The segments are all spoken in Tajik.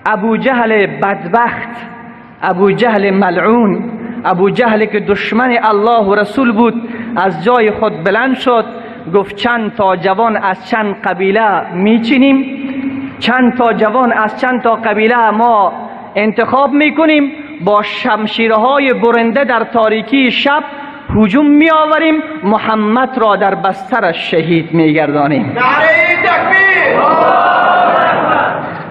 ابو جهل بدبخت، ابو جهل ملعون، ابو جهل که دشمن الله و رسول بود، از جای خود بلند شد، گفت چند تا جوان از چند قبیله میچینیم، چند تا جوان از چند تا قبیله ما انتخاب میکنیم، با شمشیرهای برنده در تاریکی شب هجوم میآوریم، محمد را در بسترش شهید میگردانیم.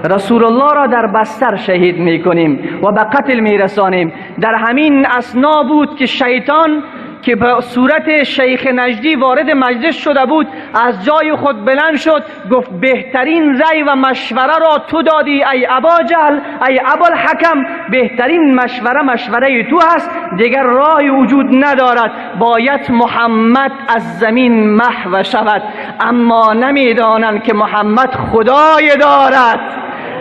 رسول الله را در بستر شهید میکنیم و به قتل میرسانیم. در همین اثنا بود که شیطان که به صورت شیخ نجدی وارد مجلس شده بود، از جای خود بلند شد، گفت بهترین رأی و مشوره را تو دادی ای ابا جهل، ای ابوالحکم، بهترین مشوره مشوره تو هست، دیگر راه وجود ندارد، باید محمد از زمین محو شود. اما نمیدانند که محمد خدای دارد،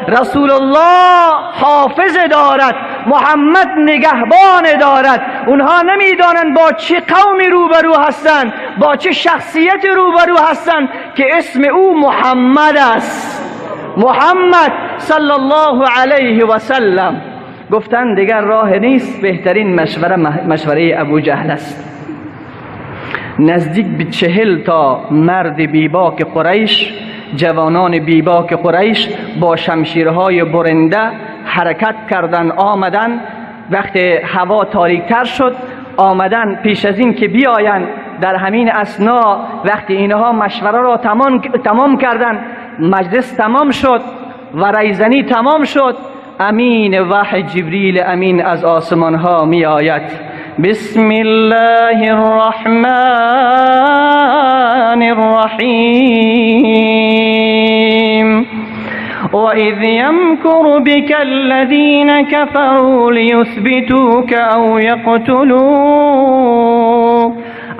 رسول الله حافظ دارد، محمد نگهبان دارد. اونها نمیدانند با چه قومی روبرو هستند، با چه شخصیت روبرو هستند که اسم او محمد است، محمد صلی الله علیه و سلم. گفتند دیگر راه نیست، بهترین مشوره مشوره ابو جهل است. نزدیک به 40 تا مرد بیباک قریش، جوانان بیباک قریش با شمشیرهای برنده حرکت کردن، آمدن. وقتی هوا تاریکتر شد آمدن، پیش از این که بیاین در همین اثنا وقتی اینها مشوره را تمام کردن، مجلس تمام شد و رایزنی تمام شد، امین وحی جبریل امین از آسمان ها می آید. بسم الله الرحمن الرحیم. وإذ يمكر بك الذين كفروا ليثبتوك أو يقتلوك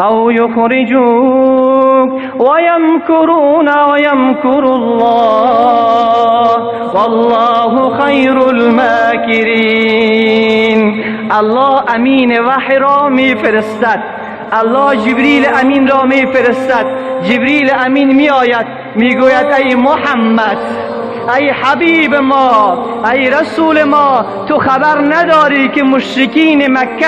أو يخرجوك ويمكرون ويمكر الله والله خير الماكرين. الله امین وحی را میفرستد، الله جبریل امین را میفرستد. جبریل امین میآید، میگوید ای محمد، ای حبیب ما، ای رسول ما، تو خبر نداری که مشرکین مکه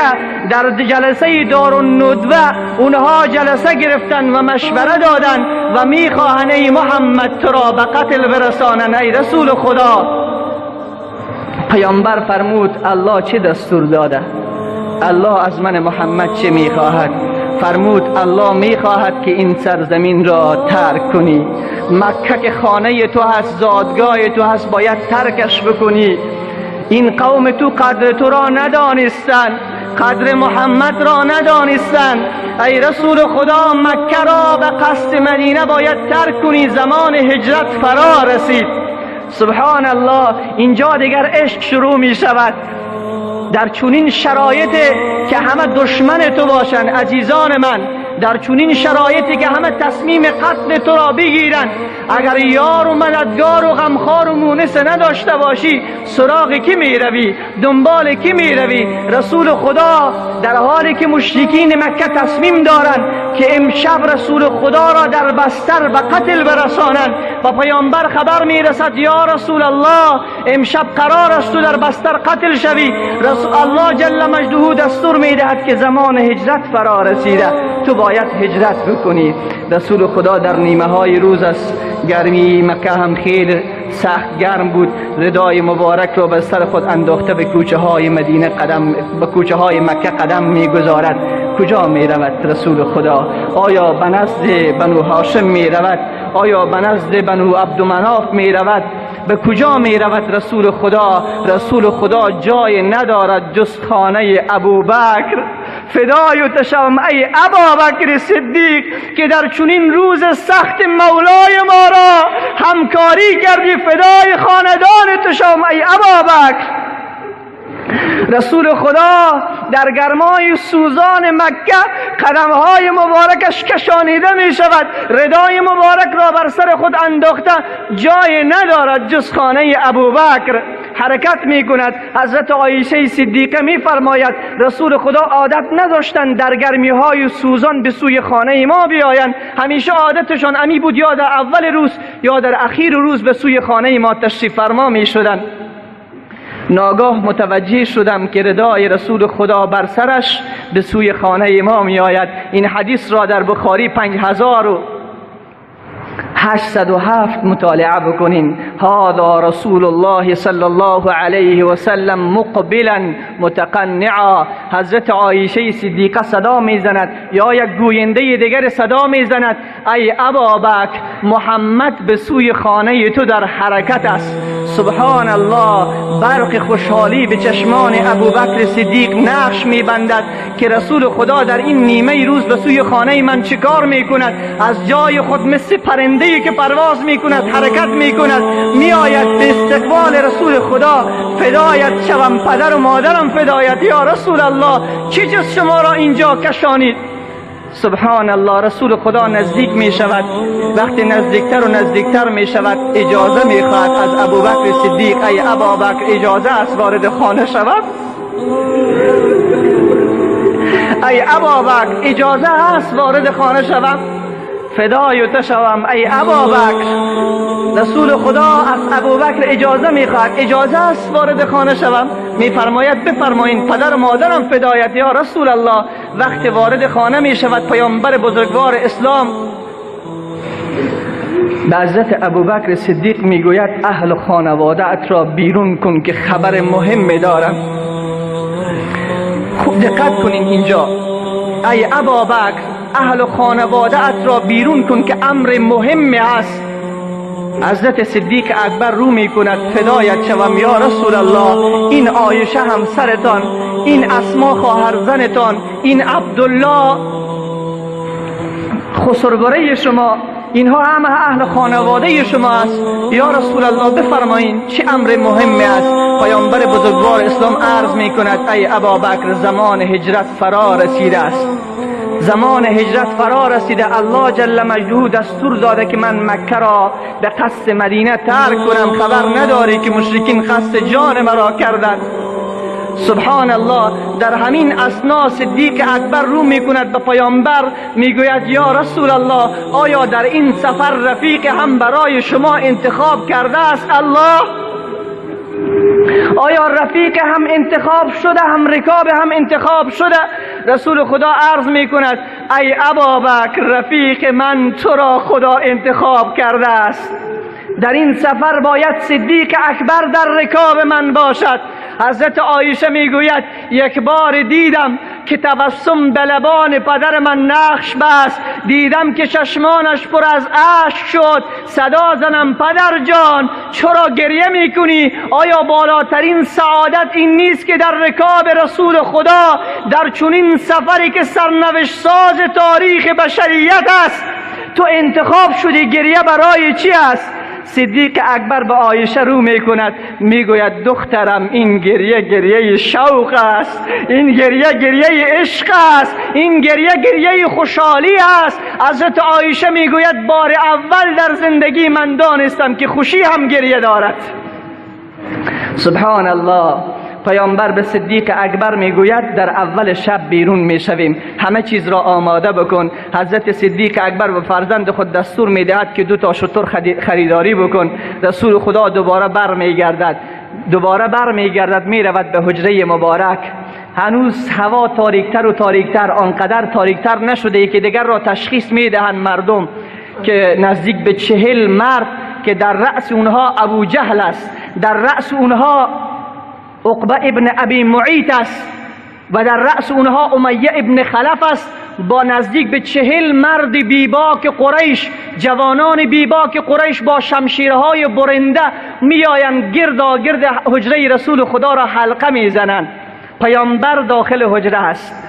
در جلسه دارالندوه اونها جلسه گرفتن و مشوره دادن و میخواهند ای محمد تو را به قتل برسانند ای رسول خدا. پیامبر فرمود الله چه دستور داده؟ الله از من محمد چه میخواهد؟ فرمود الله میخواهد که این سرزمین را ترک کنی. مکه که خانه تو هست، زادگاه تو هست، باید ترکش بکنی. این قوم تو قدر تو را ندانستن، قدر محمد را ندانستن. ای رسول خدا مکه را به قصد مدینه باید ترک کنی، زمان هجرت فرا رسید. سبحان الله، اینجا دیگر عشق شروع می شود. در چنین شرایط که همه دشمن تو باشن، عزیزان من، در چنین شرایطی که همه تصمیم قتل تو را بگیرن، اگر یار و مددگار و غمخوار و مونس نداشته باشی، سراغ کی میروی؟ دنبال کی میروی؟ رسول خدا در حالی که مشرکین مکه تصمیم دارند که امشب رسول خدا را در بستر به قتل برسانند و پیامبر خبر میرسد یا رسول الله امشب قرار است تو در بستر قتل شوی، رسول الله جل مجده دستور میدهد که زمان هجرت فرا رسیده، تو باید هجرت بکنی. رسول خدا در نیمه های روز است، گرمی مکه هم خیلی سخت گرم بود، ردای مبارک را به سر خود انداخته به کوچه های مدینه قدم، به کوچه های مکه قدم میگذارد. کجا می رود رسول خدا؟ آیا به نزد بنو هاشم می رود؟ آیا به نزد بنو عبدمناف می رود؟ به کجا می رود رسول خدا؟ رسول خدا جای ندارد جز خانه ابوبکر. فدای تشوم ای ابابکر صدیق که در چنین روز سخت مولای ما را همکاری کردی، فدای خاندان تشوم ای ابابکر. رسول خدا در گرمای سوزان مکه قدمهای مبارکش کشانیده می شود، ردای مبارک را بر سر خود انداخته، جای ندارد جز خانه ابوبکر. حرکت می کند. حضرت عایشه صدیقه می فرماید رسول خدا عادت نداشتند در گرمی های سوزان به سوی خانه ما بیایند، همیشه عادتشان امی بود یا در اول روز یا در اخیر روز به سوی خانه ما تشریف فرما می شدند. ناگاه متوجه شدم که ردای رسول خدا بر سرش به سوی خانه ما می آید. این حدیث را در بخاری 5807 مطالعه بکنین. هذا رسول الله صلی الله علیه و سلم مقبلا متقنعا. حضرت عایشه صدیقه صدا میزند یا یک گوینده دیگر صدا میزند، ای ابابکر، محمد به سوی خانه تو در حرکت است. سبحان الله، برق خوشحالی به چشمان ابوبکر صدیق نقش میبندد که رسول خدا در این نیمه روز به سوی خانه من چیکار میکند؟ از جای خود مثل پرنده‌ای که پرواز میکند حرکت میکند، میآید به استقبال رسول خدا. فدایت شوم، پدر و مادرم فدایت، یا رسول الله چه چیز شما را اینجا کشانید؟ سبحان الله، رسول خدا نزدیک می شود. وقتی نزدیکتر و نزدیکتر می شود اجازه می خواهد از ابوبکر صدیق، ای ابابکر اجازه است وارد خانه شود؟ ای ابابکر اجازه است وارد خانه شوم؟ فدای تو شوم ای ابابکر. رسول خدا از ابوبکر اجازه میخواهد، اجازه است وارد خانه شوم؟ میفرماید بفرمایین، پدر و مادرم فدایت یا رسول الله. وقت وارد خانه میشود پیامبر بزرگوار اسلام به حضرت ابوبکر صدیق میگوید اهل خانواده ات را بیرون کن که خبر مهم دارم. خوب دقت کنین اینجا، ای ابابکر اهل خانواده ات را بیرون کن که امر مهم است. حضرت صدیق اکبر رو می کند، فدایت شوم یا رسول الله، این عایشه همسرتان، این اسما خواهر زنتان، این عبدالله خسرگره شما، اینها همه اهل خانواده شما است. یا رسول الله بفرمایین چه امر مهمی است؟ پیامبر بزرگوار اسلام عرض می کند ای ابابکر زمان هجرت فرا رسیده است، زمان هجرت فرا رسیده. الله جل مجده دستور داده که من مکه را به قصد مدینه ترک کنم، خبر نداری که مشرکین قصد جان مرا کردند. سبحان الله، در همین اثنا صدیق اکبر رو میکند به پیامبر، میگوید یا رسول الله آیا در این سفر رفیق هم برای شما انتخاب کرده است الله؟ آیا رفیق هم انتخاب شده، هم رکاب هم انتخاب شده؟ رسول خدا عرض میکند ای ابابکر رفیق من تو را خدا انتخاب کرده است، در این سفر باید صدیق اکبر در رکاب من باشد. حضرت عایشه میگوید یک بار دیدم که تبسم به لبان پدر من نقش بست، دیدم که چشمانش پر از اشک شد. صدا زنم پدر جان چرا گریه میکنی؟ آیا بالاترین سعادت این نیست که در رکاب رسول خدا در چنین سفری که سرنوشت ساز تاریخ بشریت است تو انتخاب شدی؟ گریه برای چی است؟ صدیق اکبر به عایشه رو میکند، میگوید دخترم این گریه گریه شوق است، این گریه گریه عشق است، این گریه گریه خوشحالی است. حضرت عایشه میگوید بار اول در زندگی من دانستم که خوشی هم گریه دارد. سبحان الله، پیامبر به صدیق اکبر میگوید در اول شب بیرون میشویم، همه چیز را آماده بکن. حضرت صدیق اکبر به فرزند خود دستور میدهد که 2 تا شتر خریداری بکن. رسول خدا دوباره برمیگردد، دوباره برمیگردد، میرود به حجره مبارک. هنوز هوا تاریکتر و تاریکتر، آنقدر تاریکتر نشده که دیگر را تشخیص میدهند مردم که نزدیک به 40 مرد که در رأس اونها ابو جهل است، در رأس اونها عقبه ابن ابی معیط است و در رأس اونها امیه ابن خلف است، با نزدیک به 40 مرد بیباک قریش، جوانان بیباک قریش با شمشیرهای برنده میآیند گردا گرد حجره رسول خدا را حلقه میزنند. پیامبر داخل حجره است.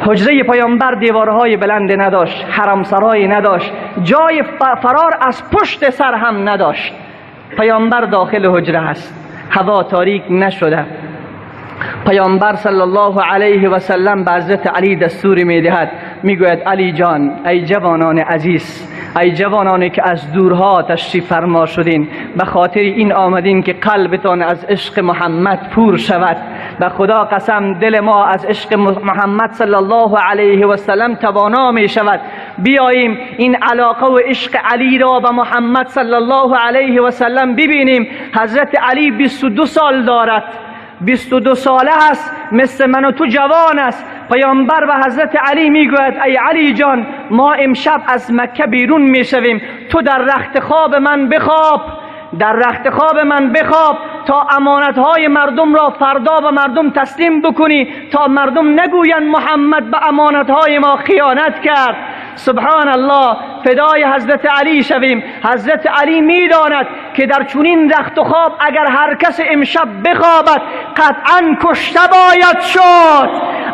حجره پیامبر دیوارهای بلند نداشت، حرمسرای نداشت، جای فرار از پشت سر هم نداشت. پیامبر داخل حجره است، هوا تاریک نشده. پیامبر صلی الله علیه و سلم به حضرت علی دستور میدهد، میگوید علی جان، ای جوانان عزیز، ای جوانانی که از دورها تشریف فرما شدین، به خاطر این آمدین که قلبتان از عشق محمد پور شود. به خدا قسم دل ما از عشق محمد صلی الله علیه و سلم توانا می شود. بیاییم این علاقه و عشق علی را به محمد صلی الله علیه و سلم ببینیم. حضرت علی 22 سال دارد، 22 ساله است، مثل من و تو جوان است. پیامبر به حضرت علی میگوید ای علی جان، ما امشب از مکه بیرون میشویم، تو در رخت خواب من بخواب، در رخت خواب من بخواب تا امانتهای مردم را فردا به مردم تسلیم بکنی، تا مردم نگویند محمد به امانتهای ما خیانت کرد. سبحان الله، فدای حضرت علی شویم. حضرت علی میداند که در چنین رخت خواب اگر هر کس امشب بخوابد قطعا کشته باید شد،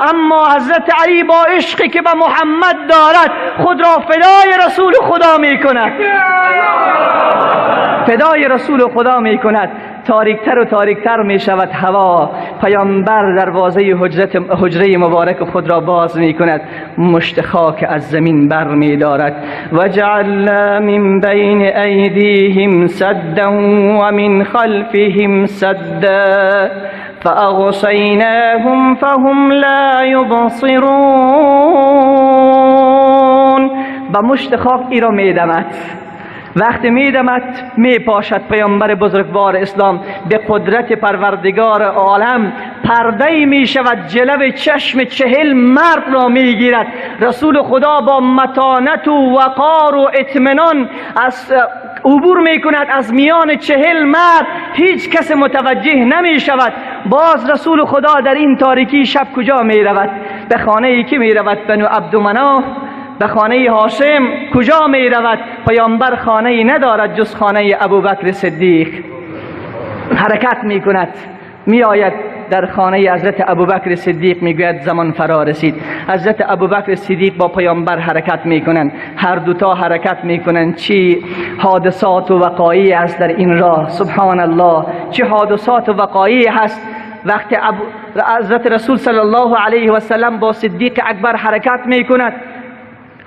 اما حضرت علی با عشقی که به محمد دارد خود را فدای رسول خدا میکند، فدای رسول خدا میکند. تاریکتر و تاریکتر می شود هوا. پیامبر دروازه حجره مبارک خود را باز می کند، مشت خاک از زمین بر می دارد. و جعلنا من بین ایدیهم سدا و من خلفهم سدا فاغشیناهم فهم لا یبصرون. با مشت خاک ای را می دمد. وقتی میدمد میپاشد. پیامبر بزرگوار اسلام به قدرت پروردگار عالم پرده میشود، جلو چشم 40 مرد را میگیرد. رسول خدا با متانت و وقار و اطمینان از عبور میکند از میان 40 مرد، هیچ کس متوجه نمیشود. باز رسول خدا در این تاریکی شب کجا میرود؟ به خانه ای که میرود؟ بنو عبدمناف، به خانه هاشم. کجا می رود؟ پیامبر خانه ای ندارد جز خانه ابوبکر صدیق. حرکت می کند، می آید در خانه حضرت ابوبکر صدیق، می گوید زمان فرا رسید. حضرت ابوبکر صدیق با پیامبر حرکت می کنند، هر دوتا حرکت می کنند. چی حادثات و وقایع است در این راه، سبحان الله، چه حادثات و وقایع هست. وقتی حضرت رسول صلی الله علیه و سلم با صدیق اکبر حرکت می کند،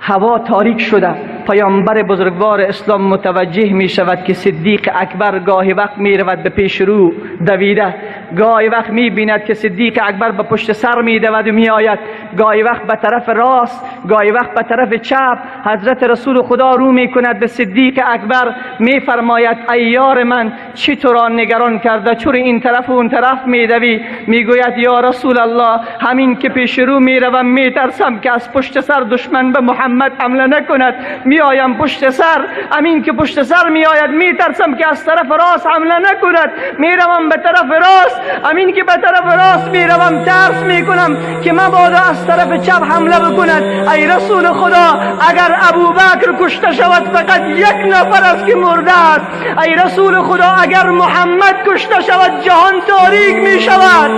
هوا تاریک شده. پیامبر بزرگوار اسلام متوجه می شود که صدیق اکبر گاهی وقت می رود به پیش رو دویده، گاهی وقت می بیند که صدیق اکبر به پشت سر می دود و می آید، گاهی وقت به طرف راست، گاهی وقت به طرف چپ. حضرت رسول خدا رو می کند به صدیق اکبر، می فرماید ای یار من، چی تو را نگران کرده؟ چرا این طرف و اون طرف می دوی؟ می گوید یا رسول الله، همین که پیش رو می روم می ترسم که از پشت سر دشمن به محمد حمله نکند. می آیم پشت سر، همین که پشت سر می آید می ترسم که از طرف راست حمله نکند. می روم به طرف راست، همین که به طرف راست می روم ترس می کنم که مبادا از طرف چپ حمله بکند. ای رسول خدا، اگر ابوبکر کشته شود فقط یک نفر است که مرده است. ای رسول خدا، اگر محمد کشته شود جهان تاریک می شود.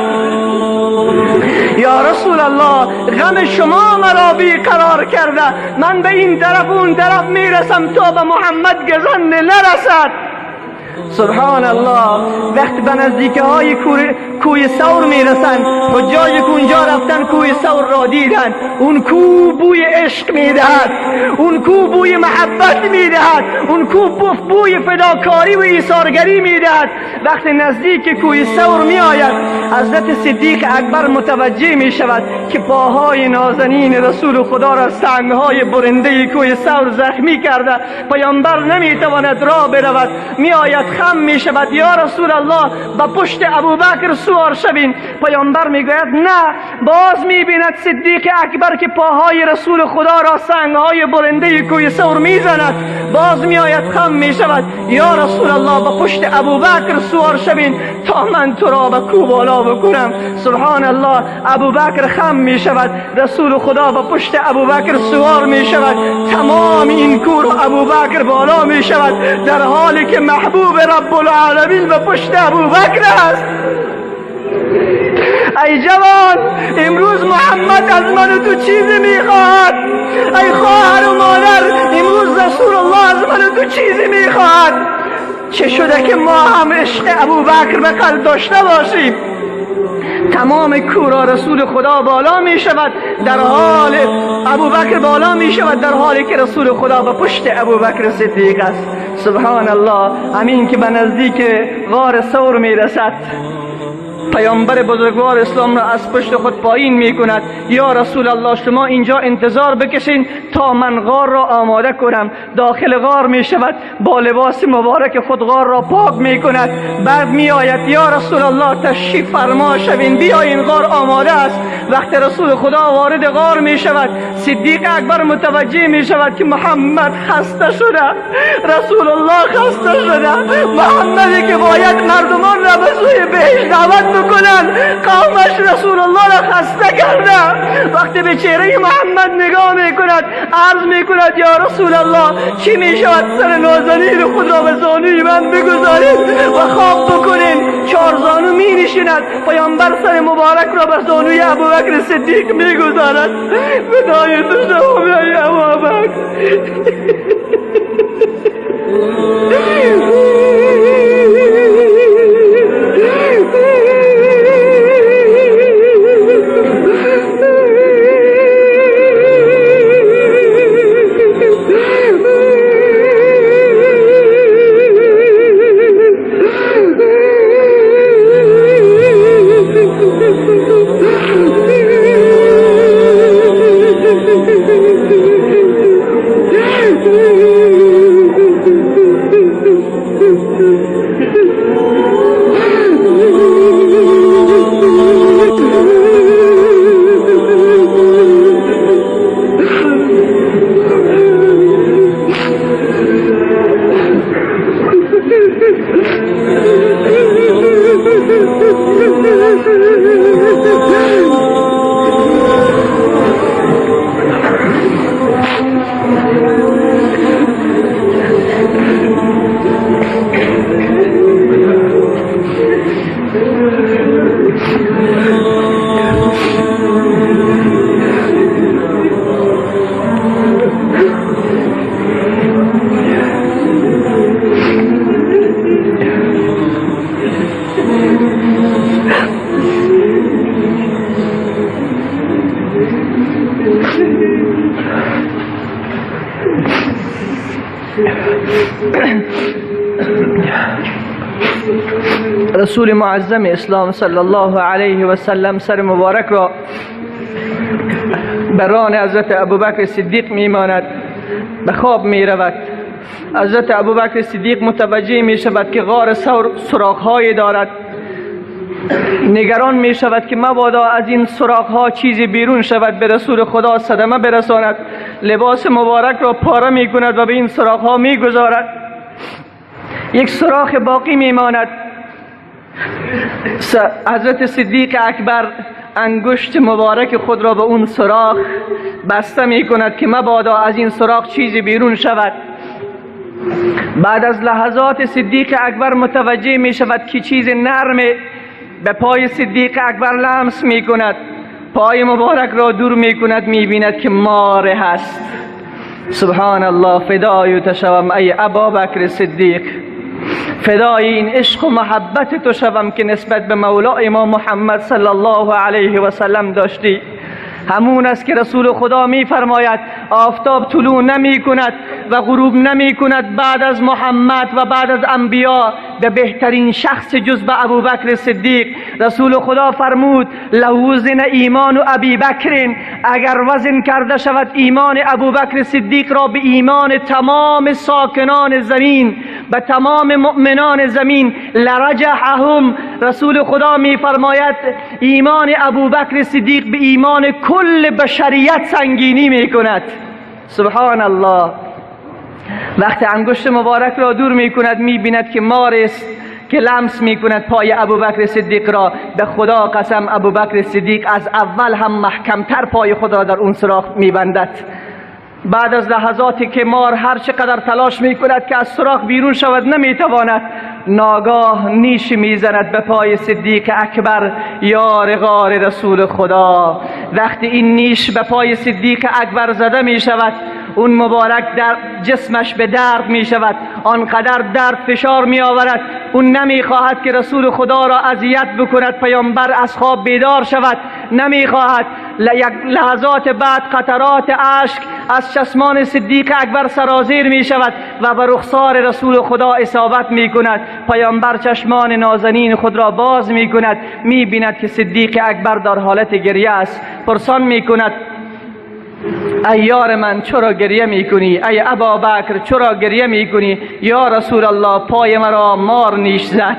یا رسول الله، غم شما مرا بیقرار کرده، من به این طرف و اون طرف میرسم تا به محمد گزند نرسد. سبحان الله. وقتی به نزدیک های کوی ثور میرسند، حجاج که اونجا رفتن کوی ثور را دیدن، اون کو بوی عشق میدهد، اون کو بوی محبت میدهد، اون کو بوی فداکاری و ایثارگری میدهد. وقتی نزدیک کوی ثور میآید، حضرت صدیق اکبر متوجه میشود که پاهای نازنین رسول خدا را سنگهای برنده کوی ثور زخمی کرده. پیامبر نمیتواند راه برود، میآید خم میشود. یا رسول الله، به پشت ابوبکر سوار شوین. پیامبر میگوید نه. باز میبیند صدیق اکبر که پاهای رسول خدا را سنگهای برنده کوی ثور میزند. باز میآید خم میشود. یا رسول الله، به پشت ابوبکر سوار شوین تا من تو را به کو بالا بکنم. سبحان الله، ابوبکر خم میشود، رسول خدا به پشت ابوبکر سوار میشود. تمام این کو را ابوبکر بالا میشود، در حالی که محبوب رب العالمین به پشت ابوبکر است. ای جوان، امروز محمد از من و تو چیزی میخواهد. ای خواهر و مادر، امروز رسول الله از من و تو چیزی میخواهد. چه شده که ما هم عشق ابوبکر به قلب داشته باشیم؟ تمام کورا رسول خدا بالا می شود، در حال ابوبکر بالا می شود، در حالی که رسول خدا به پشت ابوبکر صدیق است. سبحان الله. همین که به نزدیک غار ثور می رسد، پیامبر بزرگوار اسلام را از پشت خود پایین میکند. یا رسول الله شما اینجا انتظار بکشین تا من غار را آماده کنم. داخل غار میشود، با لباس مبارک خود غار را پاک میکند. بعد میآید یا رسول الله تشریف فرما شوین، بیاین غار آماده است. وقت رسول خدا وارد غار میشود، صدیق اکبر متوجه میشود که محمد خسته شده، رسول الله خسته شده، محمدی که باید مردمان را به سوی بهشت دعوت بکنند، قومش رسول الله را خسته کرده. وقتی به چهره محمد نگاه میکند، عرض میکند یا رسول الله چی میشود سر نازنین خود را به زانوی من بگذارید و خواب بکنین. چهار زانو می نشیند، پیامبر سر مبارک را بر زانوی ابوبکر صدیق میگذارد. فدای تو شوم ای ابوبکر. رسول معظم اسلام صلی الله علیه و سلم سر مبارک را بر ران حضرت ابوبکر صدیق میماند، به خواب میرود. حضرت ابوبکر صدیق متوجه می شود که غار سوراخ‌هایی دارد. نگران می شود که مبادا از این سوراخ‌ها چیزی بیرون شود، به رسول خدا صدمه برساند. لباس مبارک را پاره می کند و به این سوراخ‌ها می گذارد. یک سوراخ باقی می ماند. حضرت صدیق اکبر انگشت مبارک خود را به اون سوراخ بسته می کند که مبادا از این سوراخ چیزی بیرون شود. بعد از لحظات صدیق اکبر متوجه می شود که چیز نرم به پای صدیق اکبر لمس می کند. پای مبارک را دور می کند، می بیند که مار هست. سبحان الله، فدای تو شوم ای ابابکر صدیق، فدای این عشق و محبت تو شوم که نسبت به مولای ما محمد صلی الله علیه و سلم داشتی. همون است که رسول خدا می فرماید آفتاب طلوع نمی کند و غروب نمی کند بعد از محمد و بعد از انبیا به بهترین شخص جز به ابوبکر صدیق. رسول خدا فرمود لو وزن ایمان ابی بکر، اگر وزن کرده شود ایمان ابوبکر صدیق را به ایمان تمام ساکنان زمین، به تمام مؤمنان زمین، لرجحهم. رسول خدا می فرماید ایمان ابوبکر صدیق به ایمان کل بشریت سنگینی می کند. سبحان الله. وقتی انگشت مبارک را دور می کند، می بیند که مار است که لمس می کند پای ابوبکر صدیق را. به خدا قسم ابوبکر صدیق از اول هم محکمتر پای خود را در اون سوراخ می بندد. بعد از لحظاتی که مار هر چقدر تلاش می کند که از سوراخ بیرون شود نمی تواند، ناگاه نیش می زند به پای صدیق اکبر، یار غار رسول خدا. وقتی این نیش به پای صدیق اکبر زده می شود، اون مبارک در جسمش به درد می شود، آنقدر درد فشار می آورد. اون نمی خواهد که رسول خدا را اذیت بکند، پیامبر از خواب بیدار شود. نمیخواهد. یک لحظات بعد قطرات اشک از چشمان صدیق اکبر سرازیر می شود و به رخسار رسول خدا اصابت می کند. پیامبر چشمان نازنین خود را باز می کند، می بیند که صدیق اکبر در حالت گریه است. پرسان می کند ای یار من چرا گریه می کنی؟ ای ابابکر چرا گریه می کنی؟ یا رسول الله پای مرا مار نیش زد.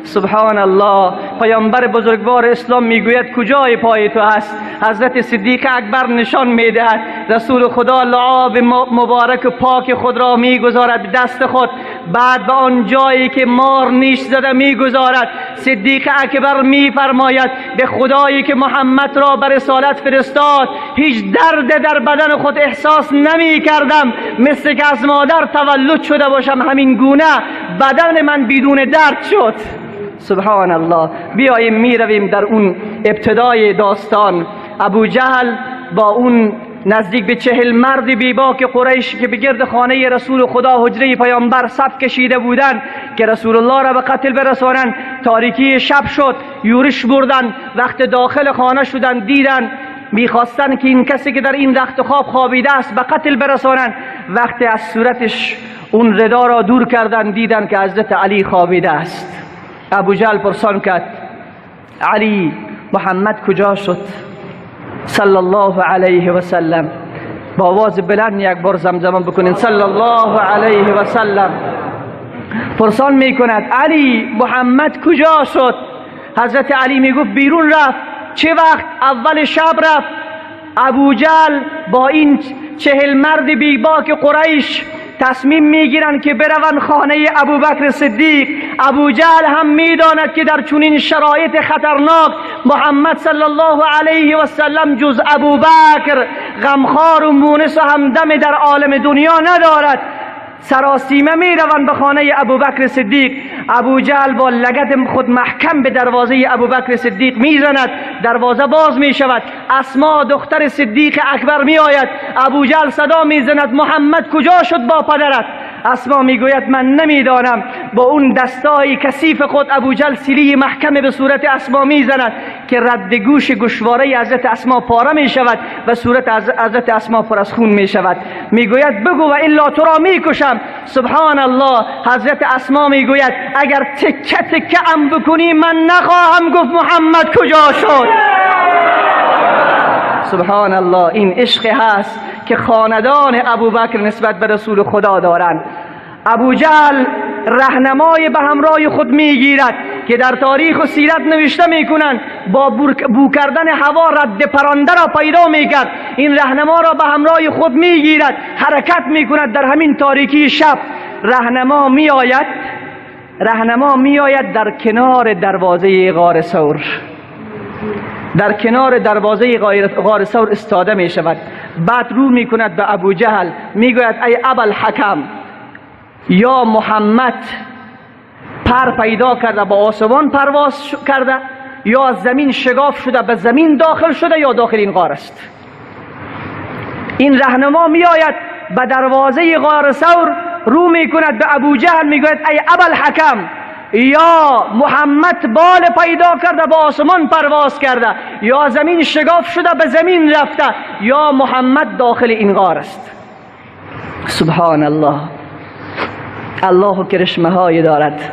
سبحان الله. پیامبر بزرگوار اسلام میگوید کجای پای تو هست؟ حضرت صدیق اکبر نشان میدهد. رسول خدا لعاب مبارک پاک خود را میگذارد دست خود، بعد به آن جایی که مار نیش زده میگذارد. صدیق اکبر میفرماید به خدایی که محمد را به رسالت فرستاد هیچ درد در بدن خود احساس نمی کردم، مثل که از مادر تولد شده باشم همین گونه بدن من بدون درد شد. سبحان الله. بیاییم میرویم در اون ابتدای داستان. ابو جهل با اون نزدیک به 40 مرد بیباک قریش که به گرد خانه رسول خدا حجره پیامبر صف کشیده بودند که رسول الله را به قتل برسانند، تاریکی شب شد، یورش بردن. وقت داخل خانه شدن دیدن میخواستن که این کسی که در این رخت خواب خوابیده است به قتل برسانند. وقتی از صورتش اون ردا را دور کردن دیدن که حضرت علی خوابیده است. ابو جهل پرسان کرد علی محمد کجا شد؟ صلی الله علیه و سلم. با آواز بلند یک بار زمزمه بکنین صلی الله علیه و سلم. پرسان میکند علی محمد کجا شد؟ حضرت علی میگفت بیرون رفت. چه وقت؟ اول شب رفت. ابو جهل با این 40 مرد بیباک قریش تصمیم میگیرند که بروند خانه ابوبکر صدیق. ابو جهل هم میداند که در چنین شرایط خطرناک محمد صلی الله علیه و سلم جز ابوبکر غمخوار و مونس و همدم در عالم دنیا ندارد. سراسیمه میروند به خانه ابوبکر صدیق. ابو جهل با لگد خود محکم به دروازه ابوبکر صدیق میزند. دروازه باز میشود. اسما دختر صدیق اکبر میآید. ابو جهل صدا میزند محمد کجا شد با پدرت؟ اسما میگوید من نمیدانم. با اون دستای کثیف خود ابو جهل سیلی محکم به صورت اسما میزند که رد گوش گوشواره حضرت اسما پاره میشود و صورت حضرت اسما پر از خون میشود. میگوید بگو و الا تو را میکشم. سبحان الله. حضرت اسما میگوید اگر تکه تکه ام بکنی من نخواهم گفت محمد کجا شد. سبحان الله. این عشق هست که خاندان ابوبکر نسبت به رسول خدا دارند. ابو جهل رهنمای به همراه خود میگیرد که در تاریخ و سیرت نوشته میکنند با بو کردن هوا رد پرنده را پیدا میکرد. این رهنما را به همراه خود میگیرد، حرکت میکند در همین تاریکی شب. رهنما میآید، رهنما میآید در کنار دروازه غار ثور، در کنار دروازه غار ثور استاده می شود. بعد رو می کند به ابو جهل، می گوید ای ابوالحکم، یا محمد پر پیدا کرده با آسمان پرواز کرده، یا زمین شگاف شده به زمین داخل شده، یا داخل این غار است. این رهنما می آید به دروازه غار ثور، رو می کند به ابو جهل، می گوید ای ابوالحکم، یا محمد بال پیدا کرده با آسمان پرواز کرده، یا زمین شگاف شده به زمین رفته، یا محمد داخل این غار است. سبحان الله. الله کرشمه های دارد.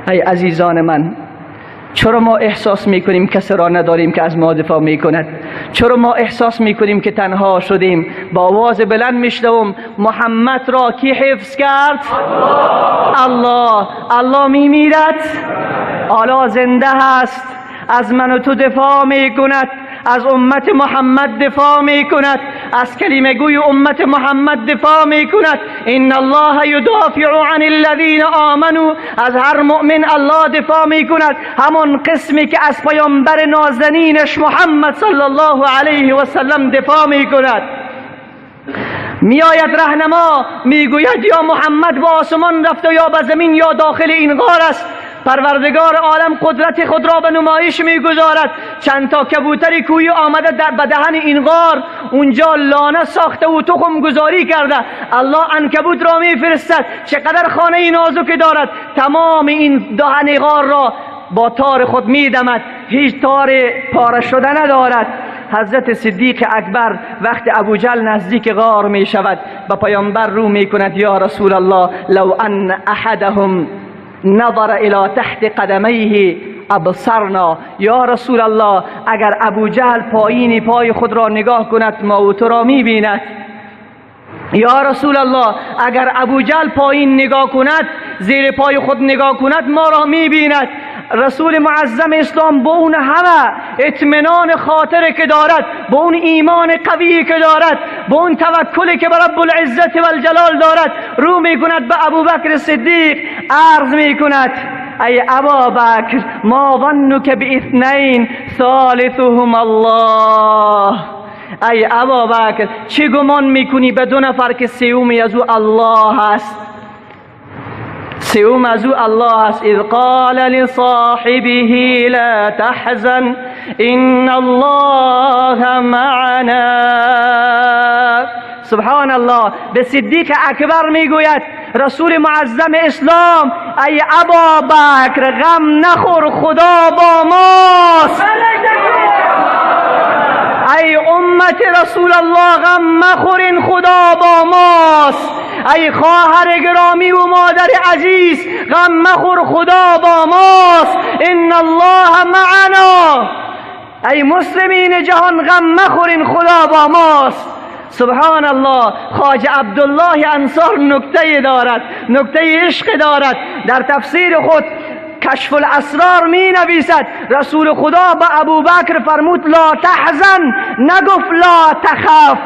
ای عزیزان من، چرا ما احساس میکنیم کسی را نداریم که از ما دفاع میکند؟ چرا ما احساس میکنیم که تنها شدیم؟ با آواز بلند میشنوم محمد را کی حفظ کرد؟ الله. الله میمیرد، حالا زنده هست، از من و تو دفاع میکند، از امت محمد دفاع میکند، از کلمه گوی امت محمد دفاع میکند. ان الله یدافع عن الذین آمنوا. از هر مؤمن الله دفاع میکند، همان قسمی که از پیامبر نازنینش محمد صلی الله علیه و سلم دفاع میکند. میآید رهنما، میگوید یا محمد به آسمان رفته یا به زمین یا داخل این غار است. پروردگار عالم قدرت خود را به نمایش میگذارد. چند تا کبوتر کوهی آمده به دهن این غار، اونجا لانه ساخته و تخم گذاری کرده. الله عنکبوت را میفرستد، چقدر خانه نازک دارد، تمام این دهن غار را با تار خود میدمد، هیچ تار پاره شده ندارد. حضرت صدیق اکبر وقت ابوجهل نزدیک غار می شود به پیامبر رو می کند، یا رسول الله لو ان احدهم نظر الى تحت قدمیه ابصرنا، یا رسول الله اگر ابوجهل پایین پای خود را نگاه کند ما و تو را می بیند. یا رسول الله اگر ابوجهل پایین نگاه کند، زیر پای خود نگاه کند، ما را می بیند. رسول معظم اسلام با اون همه اطمینان خاطر که دارد، با اون ایمان قوی که دارد، با اون توکلی که به رب العزت و الجلال دارد، رو میکند به ابوبکر صدیق، عرض میکند ای ابابکر ما ظنک باثنین ثالثهم الله. ای ابابکر چه گمان میکنی به دو نفر که سومی از او الله است؟ سوم از او الله است. اذ قال لصاحبه لا تحزن ان الله معنا. سبحان الله. به صدیق اکبر میگوید رسول معظم اسلام ای ابابکر غم نخور، خدا با ماست. ای امت رسول الله غم مخورین، خدا با ماست. ای خواهر گرامی و مادر عزیز غم مخور، خدا با ماست. ان الله معنا. ای مسلمین جهان غم مخورین، خدا با ماست. سبحان الله. خواجه عبدالله انصار نکته دارد، نکته عشق دارد. در تفسیر خود کشف الاسرار می نویسد رسول خدا به ابوبکر فرمود لا تحزن، نگفت لا تخف.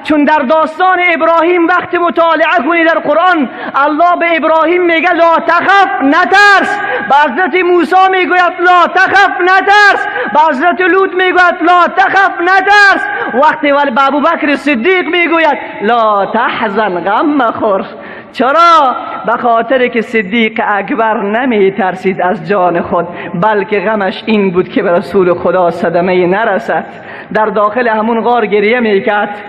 چون در داستان ابراهیم وقتی مطالعه کنی در قرآن، الله به ابراهیم میگه لا تخف، نترس. به حضرت موسی میگوید لا تخف، نترس. به حضرت لوط میگوید لا تخف، نترس. وقتی ولی به ابوبکر صدیق میگوید لا تحزن، غم مخور. چرا؟ به خاطر که صدیق اکبر نمی ترسید از جان خود، بلکه غمش این بود که به رسول خدا صدمه نرسد. در داخل همون غار گریه میکرد.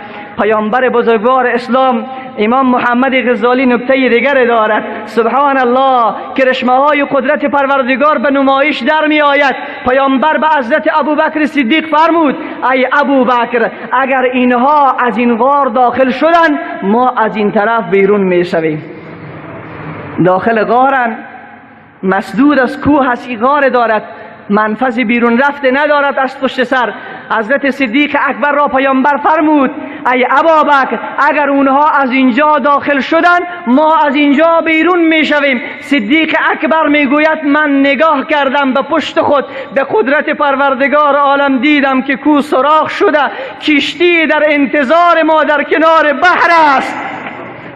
پیامبر بزرگوار اسلام امام محمد غزالی نکته دیگر دارد. سبحان الله، کرشمه های قدرت پروردگار به نمایش در می آید. پیامبر به حضرت ابوبکر صدیق فرمود ای ابوبکر اگر اینها از این غار داخل شدن ما از این طرف بیرون می شویم. داخل غارن، مسدود از کوه هست، این غار دارد، منفذ بیرون رفته ندارد از پشت سر. حضرت صدیق اکبر را پیامبر فرمود ای ابابکر اگر اونها از اینجا داخل شدن ما از اینجا بیرون میشویم. صدیق اکبر میگوید من نگاه کردم به پشت خود، به قدرت پروردگار عالم دیدم که کوه سوراخ شده، کشتی در انتظار ما در کنار بحر است.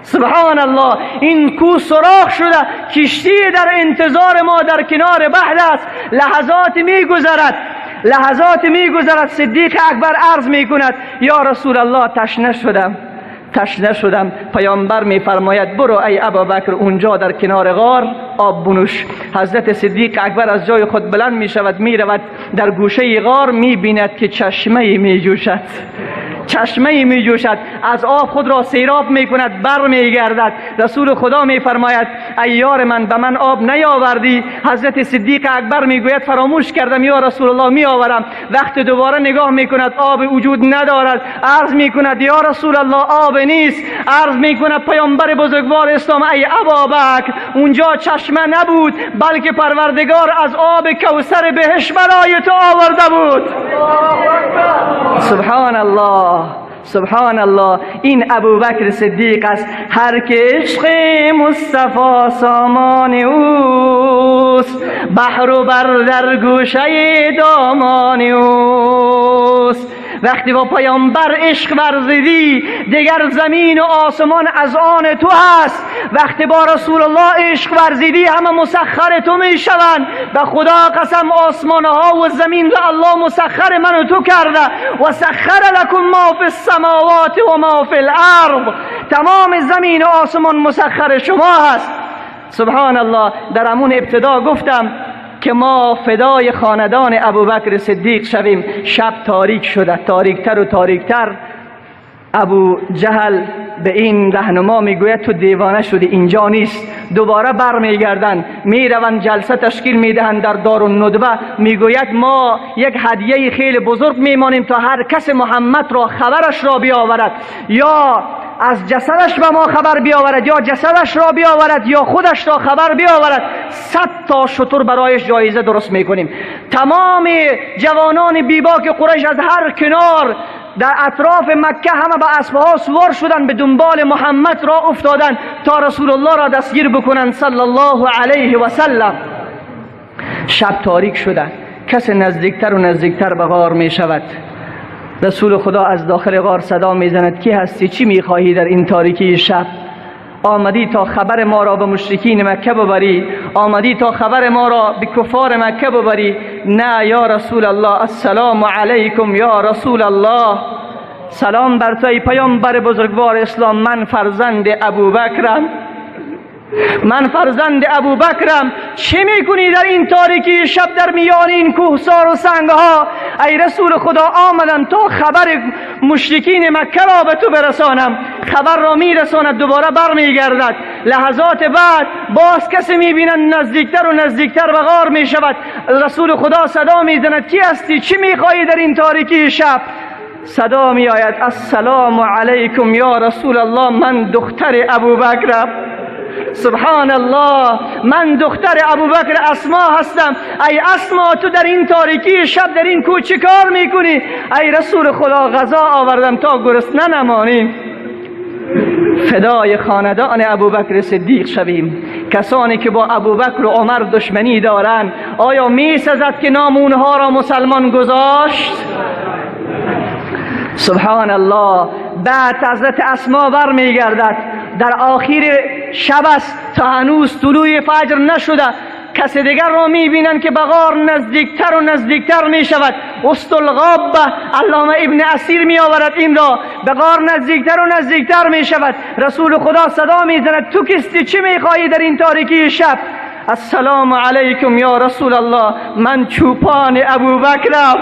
سبحان الله، این کوه سوراخ شده، کشتی در انتظار ما در کنار بحر است. لحظات میگذرد، لحظات میگذرد. صدیق اکبر عرض میکند یا رسول الله تشنه شدم، تشنه شدم. پیامبر میفرماید برو ای ابابکر اونجا در کنار غار آب بنوش. حضرت صدیق اکبر از جای خود بلند میشود، میرود در گوشه غار، میبیند که چشمه میجوشد، چشمه می جوشد، از آب خود را سیراب می کند، بر می گردد. رسول خدا می فرماید ای یار من به من آب نیاوردی؟ حضرت صدیق اکبر می گوید فراموش کردم یا رسول الله، می آورم. وقت دوباره نگاه می کند آب وجود ندارد. عرض می کند یا رسول الله آب نیست. عرض می کند پیامبر بزرگوار اسلام ای ابابکر اونجا چشمه نبود بلکه پروردگار از آب کوثر بهشت برای تو آورده بود. سبحان الله، سبحان الله. این ابوبکر صدیق است. هر که عشق مصطفی سامان اوست، بحر و بر در گوشه دامان اوست. وقتی با پیامبر عشق ورزیدی دیگر زمین و آسمان از آن تو هست. وقتی با رسول الله عشق ورزیدی همه مسخر تو می شوند. به خدا قسم آسمان ها و زمین را الله مسخر من و تو کرده. و سخر لکم ما فی السماوات و ما فی الارض. تمام زمین و آسمان مسخر شما هست. سبحان الله. در همون ابتدا گفتم که ما فدای خاندان ابوبکر صدیق شویم. شب تاریک شده، تاریکتر و تاریکتر. ابو جهل به این رهنما میگوید تو دیوانه شدی، اینجا نیست. دوباره برمیگردن، میروند جلسه تشکیل میدهند در دارالندوه. میگوید ما یک هدیه خیلی بزرگ میمانیم تا هر کس محمد را خبرش را بیاورد، یا از جسدش به ما خبر بیاورد، یا جسدش را بیاورد، یا خودش را خبر بیاورد. 100 تا شتر برایش جایزه درست میکنیم. تمام جوانان بیباک قریش از هر کنار در اطراف مکه همه به اسبها سوار شدن، به دنبال محمد را افتادن تا رسول الله را دستگیر بکنن صلی الله علیه و سلم. شب تاریک شده، کس نزدیکتر و نزدیکتر به غار می شود. رسول خدا از داخل غار صدا میزند کی هستی، چی میخواهی در این تاریکی شب؟ آمدی تا خبر ما را به مشرکین مکه ببری، آمدی تا خبر ما را به کفار مکه ببری؟ نه یا رسول الله، السلام علیکم یا رسول الله، سلام بر تو ای پیامبر بزرگوار اسلام، من فرزند ابوبکرم، من فرزند ابوبکرم. چه میکنی در این تاریکی شب در میان این کوهسار و سنگها؟ ای رسول خدا آمدم تا خبر مشرکین مکه را به تو برسانم. خبر را میرساند، دوباره برمیگردد. لحظات بعد باز کسی میبیند نزدیکتر و نزدیکتر به غار میشود. رسول خدا صدا میزند کی هستی، چی میخواهی در این تاریکی شب؟ صدا میآید السلام علیکم یا رسول الله، من دختر ابوبکرم. سبحان الله، من دختر ابوبکر اسما هستم. ای اسما تو در این تاریکی شب در این کوه چه کار میکنی؟ ای رسول خدا غذا آوردم تا گرسنه نمانیم. فدای خاندان ابوبکر صدیق شویم. کسانی که با ابوبکر و عمر دشمنی دارند، آیا میسزد که نام اونها را مسلمان گذاشت؟ سبحان الله. بعد حضرت اسما برمیگردد، در آخر شب است، تا هنوز طلوع فجر نشده، کس دیگر را میبینند که به غار نزدیکتر و نزدیکتر میشود. استلغاب علامه ابن اسیر میآورد این را، به غار نزدیکتر و نزدیکتر میشود. رسول خدا صدا میزند تو کیستی، چی میخواهی در این تاریکی شب؟ السلام علیکم یا رسول الله، من چوپان ابوبکرم.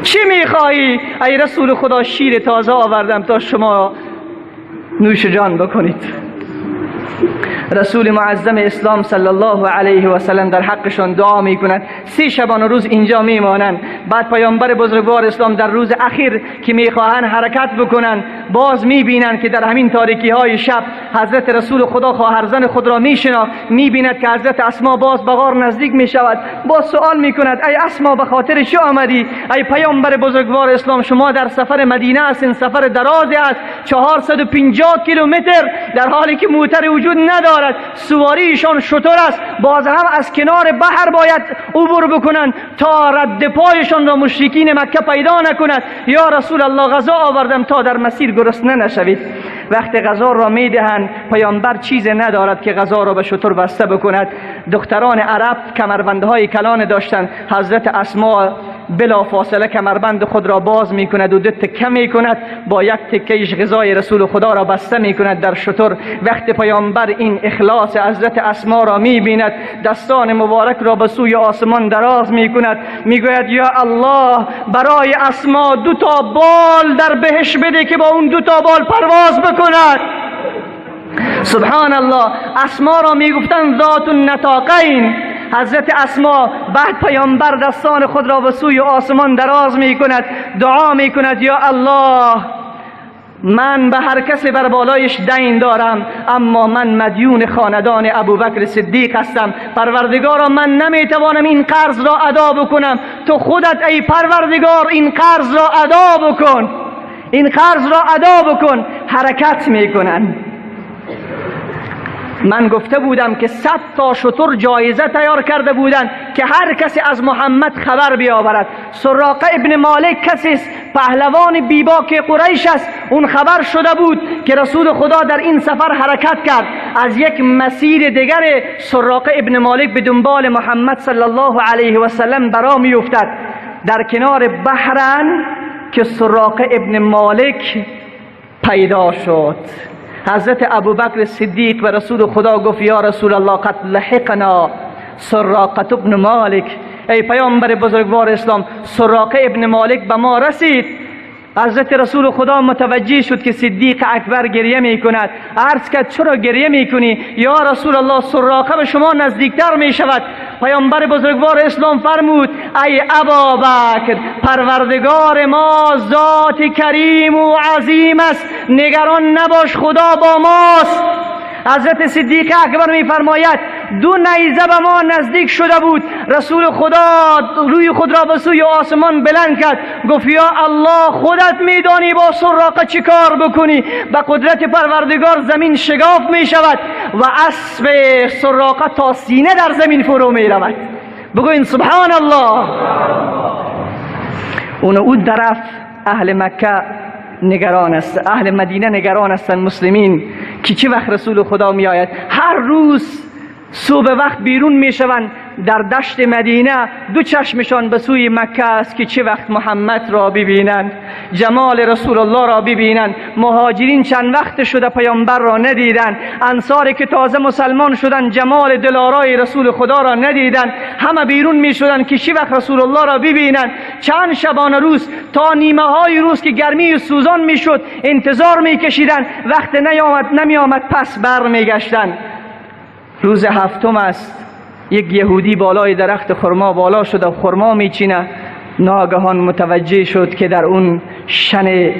چی میخواهی؟ ای رسول خدا شیر تازه آوردم تا شما نوش جان بکنید. رسول معظم اسلام صلی الله علیه و سلم در حقشان دعا میکنند. 3 شبانه روز اینجا میمانند. بعد پیامبر بزرگوار اسلام در روز اخیر که میخواهند حرکت بکنند، باز میبینند که در همین تاریکی های شب حضرت رسول خدا خواهرزن خود را میشناخت. میبیند که حضرت اسما باز به غار نزدیک میشود. باز سوال میکند ای اسما به خاطر چه آمدی؟ ای پیامبر بزرگوار اسلام شما در سفر مدینه هستین، سفر درازی است، 450 کیلومتر، در حالی که موتر وجود ندارد، سواریشان شتر است، باز هم از کنار بحر باید عبور بکنند تا رد پایشان را مشرکین مکه پیدا نکند. یا رسول الله غذا آوردم تا در مسیر گرسنه نشوید. وقت غذا را میدهند، پیامبر چیز ندارد که غذا را به شتر بسته بکند. دختران عرب کمربندهای کلان داشتند. حضرت اسما بلا فاصله کمربند خود را باز میکند و 2 تکه میکند، با یک تکهش غذای رسول خدا را بسته میکند در شتر. وقت پیامبر این اخلاص حضرت اسما را میبیند، دستان مبارک را به سوی آسمان دراز میکند، میگوید یا الله برای اسما 2 تا بال در بهش بده که با اون 2 تا بال پرواز بکند. سبحان الله. اسما را میگفتند ذات النطاقین. حضرت اسما بعد پیامبر دستان خود را به سوی آسمان دراز میکند، دعا میکند یا الله من به هر کسی بر بالایش دین دارم، اما من مدیون خاندان ابوبکر صدیق هستم. پروردگارا من نمیتوانم این قرض را ادا بکنم، تو خودت ای پروردگار این قرض را ادا بکن، این قرض را ادا بکن. حرکت میکنن. من گفته بودم که 100 تا شتر جایزه تیار کرده بودند که هر کسی از محمد خبر بیاورد. سراقه ابن مالک کسی است، پهلوان بیباک قریش است. اون خبر شده بود که رسول خدا در این سفر حرکت کرد. از یک مسیر دیگر سراقه ابن مالک به دنبال محمد صلی الله علیه و سلم برا میافتد. در کنار بحرن که سراقه ابن مالک پیدا شد. حضرت ابوبکر صدیق و رسول خدا گفت یا رسول الله قد لحقنا سراقه ابن مالک. ای پیامبر بزرگوار اسلام، سراقه ابن مالک به ما رسید. حضرت رسول خدا متوجه شد که صدیق اکبر گریه می کند. عرض کرد چرا گریه می کنی؟ یا رسول الله، سراقه به شما نزدیکتر می شود. پیامبر بزرگوار اسلام فرمود ای ابابکر، پروردگار ما ذات کریم و عظیم است، نگران نباش، خدا با ماست. حضرت صدیق اکبر می فرماید دو نیزه به ما نزدیک شده بود، رسول خدا روی خود را به سوی آسمان بلند کرد، گفت یا الله خودت میدانی با سراقه چی کار بکنی. به قدرت پروردگار زمین شگاف می شود و اسب سراقه تا سینه در زمین فرو می رود. بگوین سبحان الله. اون طرف اهل مکه نگران است، اهل مدینه نگران هستند، مسلمین که چه وقت رسول خدا می آید. هر روز صبح وقت بیرون می شوند در دشت مدینه، دو چشمشان به سوی مکه است که چه وقت محمد را ببینند، جمال رسول الله را ببینند. مهاجرین چند وقت شده پیامبر را ندیدند، انصاری که تازه مسلمان شدند جمال دلارای رسول خدا را ندیدند. همه بیرون می شدند که چه وقت رسول الله را ببینند. چند شبانه روز تا نیمه های روز که گرمی سوزان می شد انتظار می کشیدند، وقت نمی آمد پس بر می گشتند. روز هفتم است، یک یهودی بالای درخت خرما بالا شد و خرما میچینه. ناگهان متوجه شد که در اون شن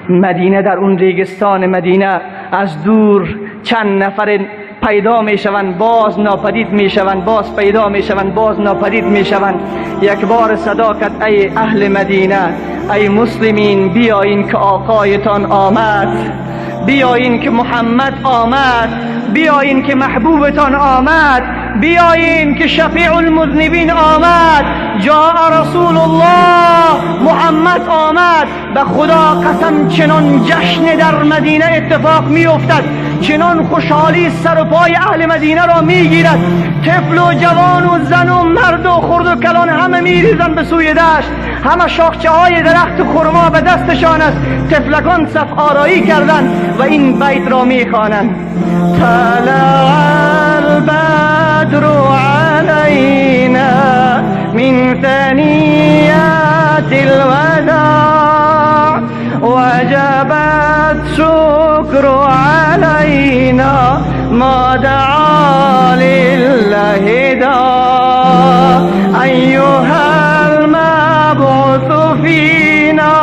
مدینه، در اون ریگستان مدینه، از دور چند نفر پیدا میشوند، باز ناپدید میشوند، باز پیدا میشوند، باز ناپدید میشوند. یک بار صدا کرد ای اهل مدینه، ای مسلمین، بیایین که آقایتان آمد، بیایین که محمد آمد، بیایین که محبوبتان آمد، بیایین که شفیع المذنبین آمد، جاء رسول الله، محمد آمد. به خدا قسم چنان جشن در مدینه اتفاق می افتد، چنان خوشحالی سر و پای اهل مدینه را می گیرد. طفل و جوان و زن و مرد و خرد و کلان همه می ریزند به سوی دشت، همه شاخچه های درخت خرما به دستشان است. طفلکان صف آرایی کردند و این بیت را می خوانند: طلع البدر علینا من ثنیات الوداع وجب الشکر علینا ما دعا لله داع ایها المبعوث فینا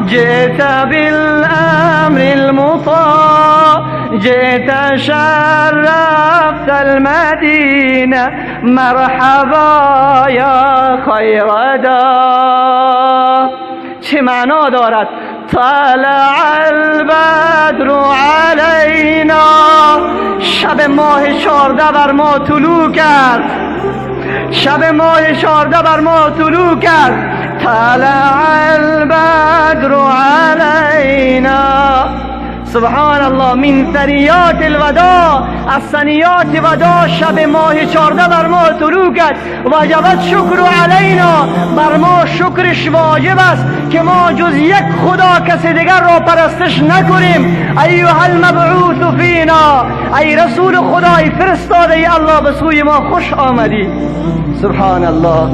جئت بالامر المطاع جئت شرفت المدینه مرحبا یا خیر داع. چه معنا دارد؟ طلع البدر علینا، شب ماه 14 بر ما طلوع کرد، شب ماه 14 بر ما طلوع کرد. طلع البدر علینا. سبحان الله. من ثنیات الوداع، از ثنیات وداع شب ماه 14 بر ما طلوع کرد. وجبت شکر علینا، بر ما شکرش واجب است که ما جز یک خدا کس دیگر را پرستش نکنیم. ایها المبعوث فینا، ای رسول خدا، ای فرستاده الله، به سوی ما خوش آمدی. سبحان الله.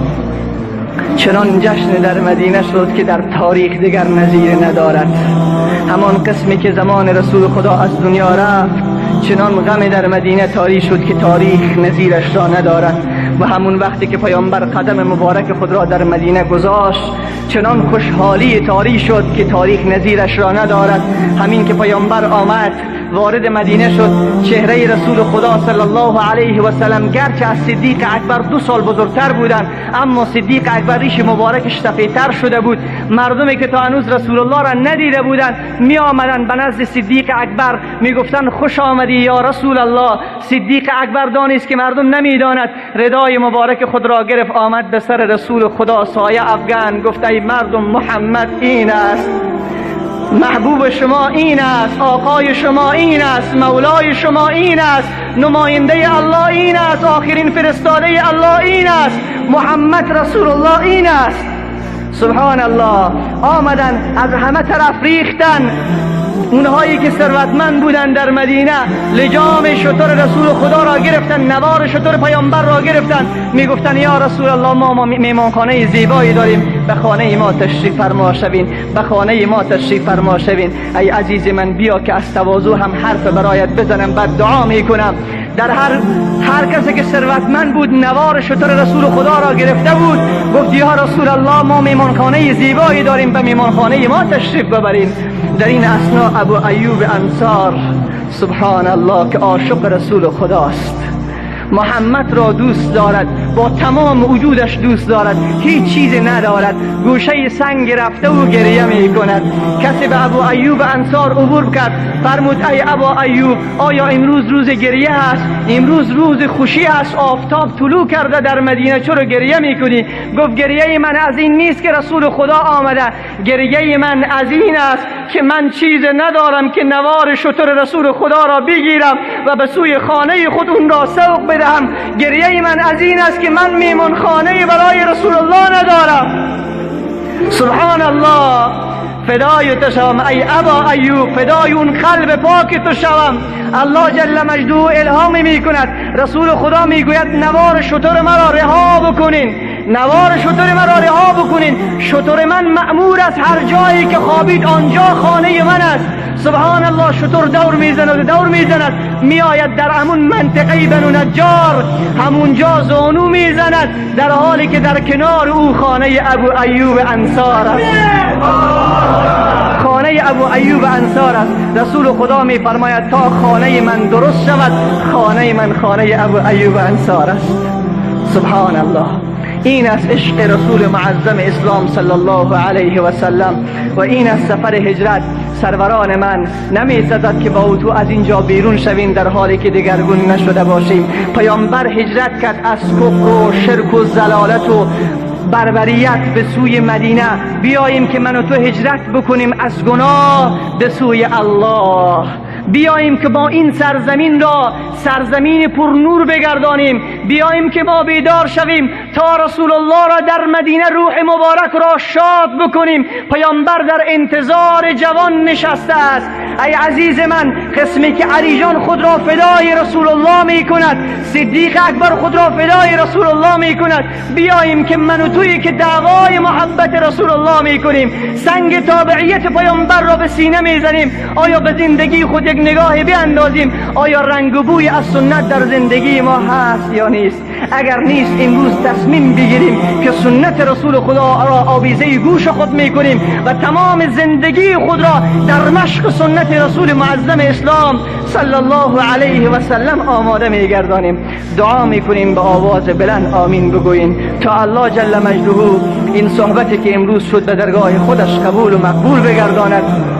چنان جشن در مدینه شد که در تاریخ دیگر نظیر ندارد. همان قسمی که زمان رسول خدا از دنیا رفت، چنان غم در مدینه تاری شد که تاریخ نظیرش را ندارد. و همون وقتی که پیامبر قدم مبارک خود را در مدینه گذاشت، چنان خوشحالی تاری شد که تاریخ نظیرش را ندارد. همین که پیامبر آمد وارد مدینه شد، چهره رسول خدا صلی الله علیه و سلم گرچه از صدیق اکبر 2 سال بزرگتر بودند، اما صدیق اکبر ریش مبارکش سفیدتر شده بود. مردمی که تا هنوز رسول الله را ندیده بودند می آمدند به نزد صدیق اکبر، می گفتند خوش آمدی یا رسول الله. صدیق اکبر دانست که مردم نمیداند، ردای مبارک خود را گرفت، آمد به سر رسول خدا سایه افگن، گفت ای مردم محمد این است، محبوب شما این است، آقای شما این است، مولای شما این است، نماینده الله این است، آخرین فرستاده الله این است، محمد رسول الله این است. سبحان الله. آمدن از همه طرف ریختن، اونهایی که ثروتمند بودند در مدینه لجام شتر رسول خدا را گرفتن، نوار شتر پیامبر را گرفتن، میگفتن یا رسول الله ما میمانخانه زیبایی داریم، به خانه ما تشریف فرما شوین، به خانه ما تشریف فرما شوین. ای عزیز من بیا که از تواضع هم حرف برایت بزنم، بعد دعا میکنم. در هر کسی که ثروتمند بود نوار شتر رسول خدا را گرفته بود، گفت یا رسول الله ما میمانخانه زیبایی داریم، به میمانخانه ما تشریف ببرین. در این اثنا ابو ایوب انصار، سبحان الله، که عاشق رسول خداست، محمد را دوست دارد، با تمام وجودش دوست دارد، هیچ چیز ندارد، گوشه سنگ رفته و گریه می کند. کسی به ابو ایوب انصار عبور کرد، فرمود ای ابا ایوب، آیا امروز روز گریه است؟ امروز روز خوشی است، آفتاب طلوع کرده در مدینه، چرا گریه می کنی؟ گفت گریه من از این نیست که رسول خدا آمده، گریه من از این است که من چیز ندارم که نوار شتر رسول خدا را بگیرم و به سوی خانه خود اون را سوق بدهم. گریه من از این است که من میمون خانه برای رسول الله ندارم. سبحان الله، فدای تو شوم ای ابا ایوب، فدای اون قلب پاک تو شوم. الله جل مجده الهام می کند، رسول خدا می گوید نوار شتر مرا رها بکنین، نوار شتر مرا رها بکنین، شتر من مأمور است، هر جایی که خوابید آنجا خانه من است. سبحان الله، شتر دور میزند و دور میزند، میآید در همون منطقه بنو نجار، همونجا زانو میزند، در حالی که در کنار او خانه ابو ایوب انصار است. خانه ابو ایوب انصار است. رسول خدا میفرماید تا خانه من درست شود، خانه من خانه ابو ایوب انصار است. سبحان الله، این است عشق رسول معظم اسلام صلی الله علیه و سلم و این است سفر هجرت. سروران من، نمی سزد که با تو از اینجا بیرون شویم در حالی که دگرگون نشده باشیم. پیامبر هجرت کرد از کفر و شرک و ضلالت و بربریت به سوی مدینه. بیاییم که من و تو هجرت بکنیم از گناه به سوی الله. بیاییم که با این سرزمین را سرزمین پر نور بگردانیم. بیاییم که ما بیدار شویم تا رسول الله را در مدینه روح مبارک را شاد بکنیم. پیامبر در انتظار جوان نشسته است. ای عزیز من، قسمی که علی جان خود را فدای رسول الله می کند، صدیق اکبر خود را فدای رسول الله می کند، بیاییم که من و تویی که دعوای محبت رسول الله می کنیم، سنگ تابعیت پیامبر را به سینه می زنیم، آیا به زندگی خود یک نگاه بیاندازیم؟ آیا رنگ و بوی از سنت در زندگی ما هست یا نیست؟ اگر نیست، امروز تصمیم بگیریم که سنت رسول خدا را آویزه گوش خود میکنیم و تمام زندگی خود را در مشق سنت رسول معظم اسلام صلی الله علیه و سلم آماده میگردانیم. دعا میکنیم، به آواز بلند آمین بگوییم تا الله جل مجده این صحبتی که امروز شد به درگاه خودش قبول و مقبول بگرداند.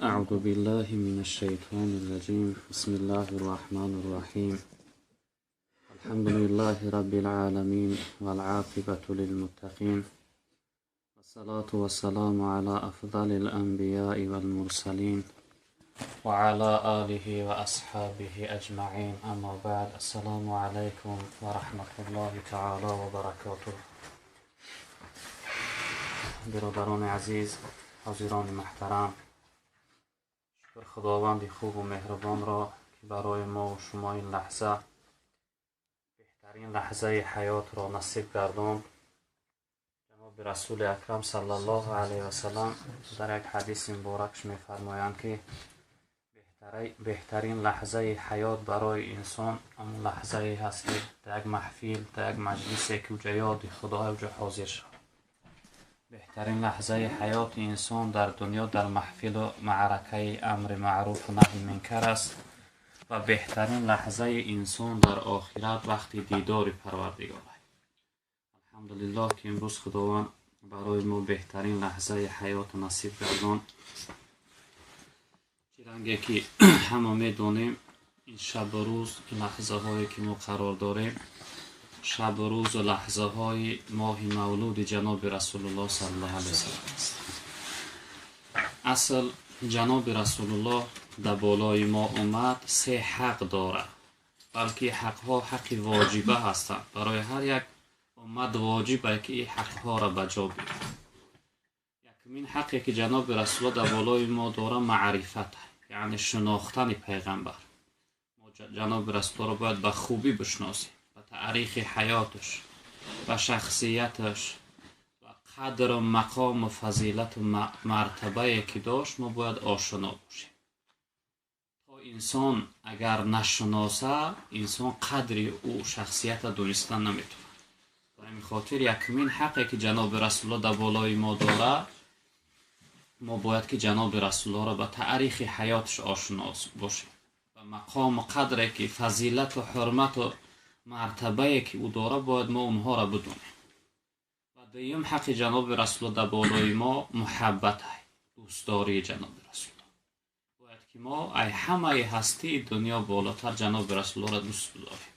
أعوذ بالله من الشيطان الرجيم. بسم الله الرحمن الرحيم. الحمد لله رب العالمين والعاقبة للمتقين، والصلاة والسلام على أفضل الأنبياء والمرسلين وعلى آله وأصحابه أجمعين. أما بعد، السلام عليكم ورحمة الله تعالى وبركاته. برادران عزیز، حاضران محترم، شکر خداوند خوب و مهربان را که برای ما و شما این لحظه، بهترین لحظه حیات را نصیب گرداند. جناب رسول اکرم صلی الله علیه و سلم در یک حدیث مبارکش می‌فرمایند که بهترین لحظه حیات برای انسان آن لحظه هست که در یک محفل، در یک مجلس که اوجا یاد خدا اوجا حاضر شد. بهترین لحظه حیات انسان در دنیا در محفل و معرکه امر معروف و نهی منکر است و بهترین لحظه انسان در آخرت وقتی دیدار پروردگار. الحمدلله که امروز خداوند برای ما بهترین لحظه حیات نصیب گردان. چیرنگه که همه میدونیم این شب و روز، این لحظه هایی که ما قرار داریم، شب و روز و لحظه های ماه مولود جناب رسول الله صلی الله علیه وسلم است. اصل جناب رسول الله در بالای ما اومد سه حق داره، بلکه حق ها حق واجبه هستند برای هر یک Уммат воҷиб ай ки ин ҳақҳоро ба ҷо биёрад. Якумин ҳақе ки ҷаноби Расулулло дар болои мо дора, маърифат, яъне шинохтани пайғамбар. Мо ҷаноби Расуллоро бояд ба хубӣ бишносем, ба таърихи ҳаёташ, ба шахсияташ, ба қадру мақому фазилату мартабае ки дошт, мо бояд ошно бошем. То инсон агар нашиноса, инсон қадри ӯ шахсията донистан наметавонад. Ба ҳамин хотир якумин ҳақе ки ҷаноби Расулулло дар болои мо дора, мо бояд ки ҷаноби Расулуллоро ба таърихи ҳаёташ ошно бошем, ба мақому қадре ки фазилату ҳурмату мартабае ки ӯ дора, бояд мо онҳоро бидонем. Ва дуюм ҳаққи ҷаноби Расулулло дар болои мо муҳаббат, дӯстдории ҷаноби Расулулло. Бояд ки мо ай ҳамаи ҳастии дунё болотар ҷаноби Расулуллоро дӯст бидорем.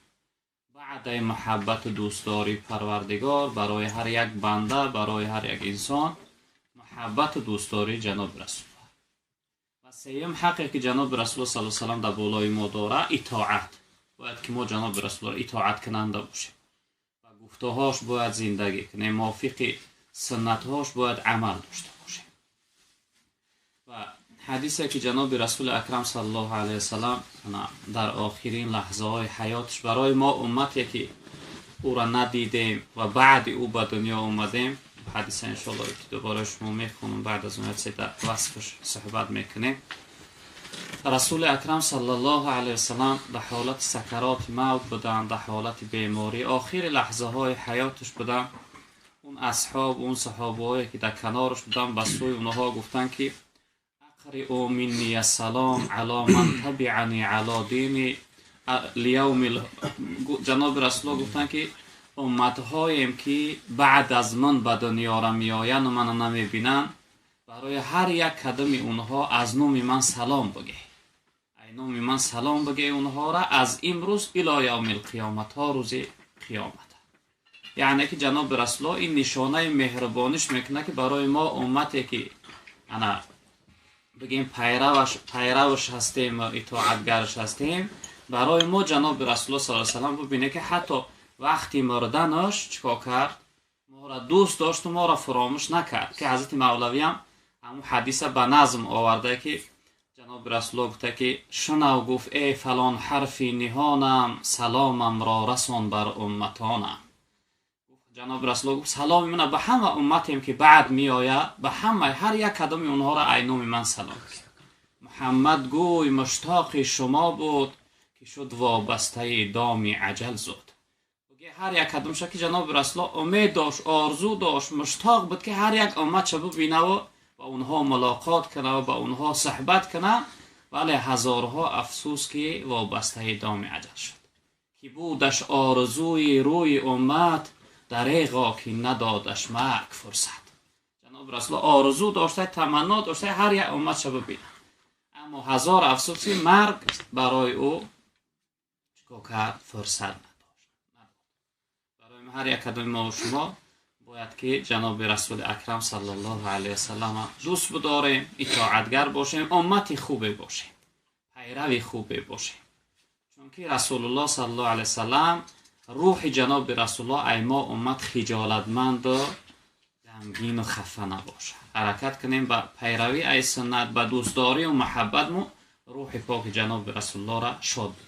Баъдаи муҳаббату дӯстдории Парвардигор барои ҳар як банда, барои ҳар як инсон муҳаббату дӯстдории ҷаноби Расулулло. Ва сеюм ҳаққе ки ҷаноби Расулулло саллаллоҳу алайҳи васаллам дар болои мо дора, итоат. Бояд ки мо ҷаноби Расулуллоро итоаткунанда бошем, ба гуфтаҳош бояд зиндагӣ кунем, мувофиқи суннатҳош бояд амал дошта бошем. Ва ҳадисе ки ҷаноби Расули Акрам саллаллоҳу алайҳи васаллам дар охирин лаҳзаҳои ҳаёташ барои мо уммате ки ӯро надидем ва баъди ӯ ба дунё омадем, ҳадиса иншоалло ибтидо барои шумо мехонам, баъд аз он дар васфаш суҳбат мекунем. Расули Акрам саллаллоҳу алайҳи васаллам дар ҳолати сакароти мавт буданд, дар ҳолати беморӣ, охири лаҳзаҳои ҳаёташ буданд. Он асҳоб, он саҳобаҳое ки дар канораш буданд, ба сӯи онҳо гуфтанд ки ақриу минни ассалом ало ман табиани ало дини лияуми. Ҷаноби Расулулло гуфтанд ки умматҳоем ки баъд аз ман ба дунёра меоянд ва мана намебинанд, барои ҳар як кадами онҳо аз номи ман салом бигӯ, ай номи ман салом бигӯ онҳоро аз имрӯз ило явмил қиёма, то рӯзи қиёмат. Яъне ки ҷаноби Расулулло ин нишонаи меҳрубониш мекунад ки барои мо уммате ки ана бигем пайраваш ҳастем ва итоатгараш ҳастем, барои мо ҷаноби Расулулло саллаллоҳу алайҳи васаллам бибинед ки ҳатто вақти мурданаш чӣ кор кард? Моро дӯст дошту моро фуромӯш накард. Ки ҳазрати Мавлавиам ҳамун ҳадиса ба назм оварда ки ҷаноби Расулулло гуфта ки шунав, гуфт, эй фалон ҳарфи ниҳонам, саломамро расон бар умматонам. Ҷаноби Расулулло гуфт: саломи мана ба ҳама умматем ки баъд меояд, ба ҳама ҳар як кадоми онҳоро ай номи ман салом. Муҳаммад гӯй муштоқи шумо буд, ки шуд вобастаи доми аҷал зуд. Ҳар як кадомша ки ҷаноби Расулулло умед дошт, орзу дошт, муштоқ буд ки ҳар як умматша бубинаву ба онҳо мулоқот кунаву ба онҳо суҳбат куна, вале ҳазорҳо афсӯс ки вобастаи доми аҷал шуд. Ки будаш орзуи рӯи уммат, дареғо ки надодаш марг фурсат. Ҷаноби Расулулло орзу дошта, таманно дошта ҳар як умматша бубинад, аммо ҳазор афсӯс ки марг барои ӯ чикор кард? Фурсат надошт. Барои ҳар як кадоми мо шумо бояд ки ҷаноби Расули Акрам саллаллоҳу алайҳи васаллам дӯст бидорем, итоатгар бошем, уммати хубе бошем, пайрави хубе бошем, чунки Расулуллоҳ саллаллоҳу алайҳи васаллам, рӯҳи ҷаноби Расулуллоҳ ай мо уммат хиҷолатманду ғамгину хафа набошад. Ҳаракат кунем ба пайравӣ ай суннат, ба дӯстдорию муҳаббатмо рӯҳи поки ҷаноби Расулуллоҳро шод бигардонем.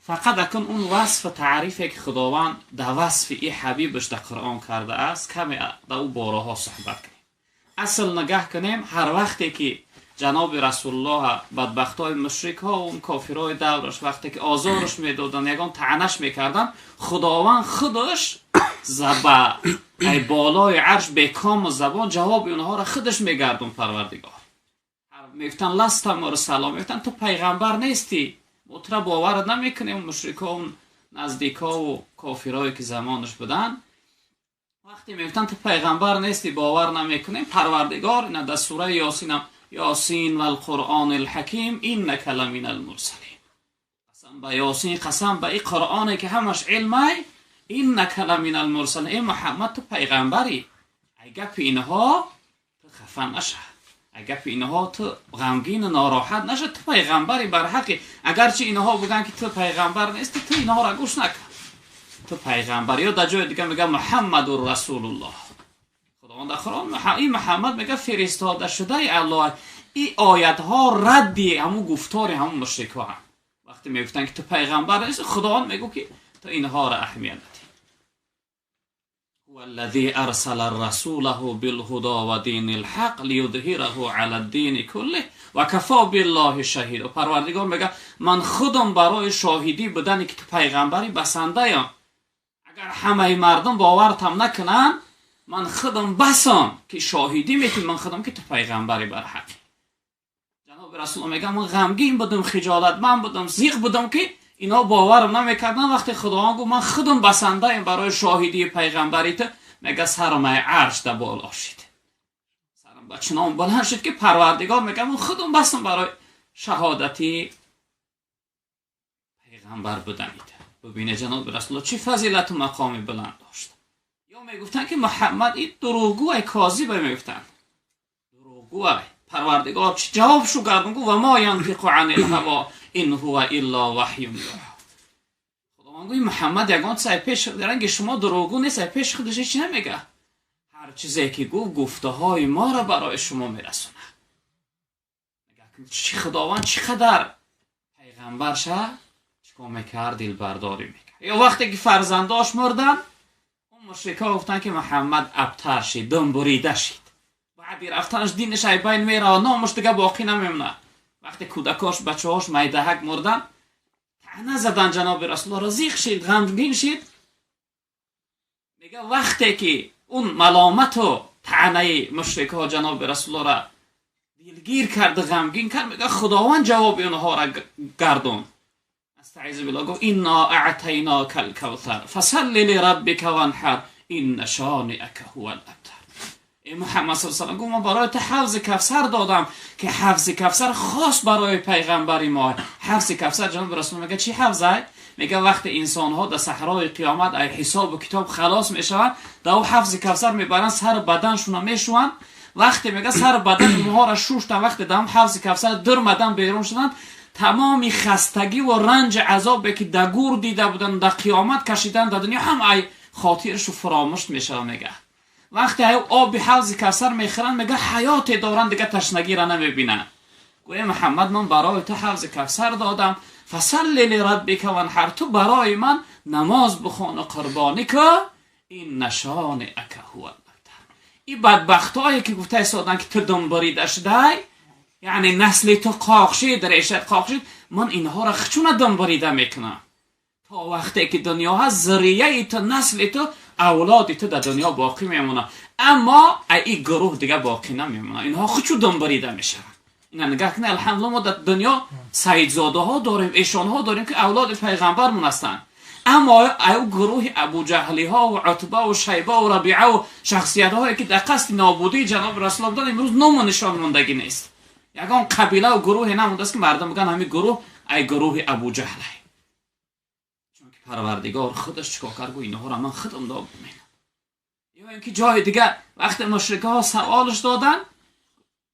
Фақат акун он васфу таърифе ки Худованд дар васфи и ҳабибаш дар Қуръон кардааст, каме дар ӯ бораҳо суҳбат кунем. Асл нигаҳ кунем, ҳар вақте ки ҷаноби Расулуллоҳ бадбахтҳои мушрикҳо, он кофирҳои давраш вақте ки озораш медоданд, ягон таънаш мекарданд, Худованд худаш ба ай болои арш бекому забон ҷавоби онҳоро худаш мегардон. Парвардигор мегуфтанд: ласта мурсало, мегуфтанд, ту пайғамбар нестӣ, мо тура боварат намекунем. Мушрикҳо, он наздикҳову кофирҳое ки замонаш буданд, вақте мегуфтанд, ту пайғамбар нестӣ, бовар намекунем, Парвардигор ина дар сураи Ёсинам: Ёсин валқуръони лҳаким иннака ламина алмурсалин. Қасам ба Ёсин, қасам ба и Қуръоне ки ҳамаш илмай, иннака ламина алмурсалин, эй Муҳаммад, ту пайғамбарӣ. Ай гапи инҳо ту хафа наша, ай гапи инҳо ту ғамгину нороҳат наша, ту пайғамбари барҳақӣ. Агарчи инҳо бугӯянд ки ту пайғамбар нестӣ, ту инҳоро гӯш накун. تو پیغمبر. یا در جای دیگه میگه محمد رسول الله. خداوند در قرآن این محمد میگه فرستاده شده الله. این آیت ها ردی همون گفتار همون مشرک ها هم. وقتی میگفتن که تو پیغمبر نیست، خداوند میگه که تو اینها را اهمیت ندی. هو الذی ارسل رسوله بالهدى و دین الحق لیظهره علی الدین کله و کفا بالله شهید. و پروردگار میگه من خودم برای شاهدی بودن که تو پیغمبری بسنده ام. اگر همه مردم باورتم نکنن، من خودم بسم که شاهدی میتونم، من خودم که تو پیغمبری برحق. جناب رسول میگه من غمگین بودم، خجالت من بودم، زیغ بودم که اینا باورم نمیکردن. وقتی خداوند گفت من خودم بسنده ام برای شاهدی پیغمبری تو، میگه سرم عرش در بالا شد، سرم به چنان بلند شد که پروردگار میگه من خودم بسم برای شهادتی پیغمبر بودنی تو. ببینه جناب رسول چه فضیلت و مقامی بلند داشت. یا میگفتن که محمد این دروغگوی کاذب، میگفتن دروغگوی. پروردگار چه جواب شو گردون؟ گفت و ما ینطق عن الهوا ان هو الا وحی یوحی. خداوند گفت محمد یگان چیز پیش رنگ شما دروغگو نیست، پیش خودش هیچ نمیگه، هر چیزی که گفت گفته های ما را برای شما میرسونه. چی خداوند چقدر پیغمبرش چیکار میکرد؟ دلبرداری میکرد. یا وقتی که فرزنداش مردن، اون مشرکا گفتن که محمد ابتر شد، دم بریده شد، بعدی رفتنش دینش ای بین میره، نامش دیگه باقی نمیمونه. وقتی کودکاش بچه‌هاش میدهک مردن، طعنه زدن جناب رسول الله را، زیغ شد، غمگین شد. میگه وقتی که اون ملامت و طعنه مشرکا جناب رسول الله را دلگیر کرد، غمگین کرد، میگه خداوند جواب اونها را گردون. استعیذ بالله، گفت انا اعطیناک الکوثر فصل لربک وانحر ان شانئک هو الابتر. ای محمد صلی الله علیه و سلم، گفت من برای تو حوض کوثر دادم که حوض کوثر خاص برای پیغمبر ما. حوض کوثر جناب رسول میگه چی حوضه؟ میگه وقتی انسان ها در صحرای قیامت ای حساب و کتاب خلاص میشوند، در او حوض کوثر میبرن، سر بدنشون میشوند. وقتی میگه سر بدن اونها را شوشتن، وقتی در حوض کوثر در مدن بیرون شدن، تمام خستگی و رنج عذابی که در گور دیده بودن، در قیامت کشیدن، در دنیا هم ای خاطرش فراموش میشه. میگه وقتی آب حوض کوثر میخورن، میگه حیات دارن، دیگه تشنگی را نمیبینن. گویا محمد من برای تو حوض کوثر دادم، فصل لربک وانحر، تو برای من نماز بخوان و قربانی که این نشانئک هو الابتر. این بدبختایی که گفته ایستادن که تو دم بریده شده، یعنی نسل تو قاق شد، ریشت قاق شد، من اینها را خچونه دم بریده میکنم. تا وقتی که دنیا هست، ذریه تو، نسل تو، اولاد تو در دنیا باقی میمونه، اما ای گروه دیگه باقی نمیمونه، اینها خودشو دم بریده میشن. اینا نگاه کنه، الحمدلله ما در دنیا سیدزاده ها داریم، ایشان ها داریم که اولاد پیغمبرمون هستند، اما ای گروه ابو جهلی ها و عتبه و شیبه و ربیعه و شخصیت هایی که در قصد نابودی جناب رسول الله بودن، امروز نام و نشان موندگی نیست. یگان قبیله و گروه نمونده است که مردم بگن همین گروه ای گروه ابو جهله. چون که پروردگار خودش چیکار کرد؟ گفت اینها را من خودم نابود میکنم. یا اینکه جای دیگه وقتی مشرکه ها سوالش دادن،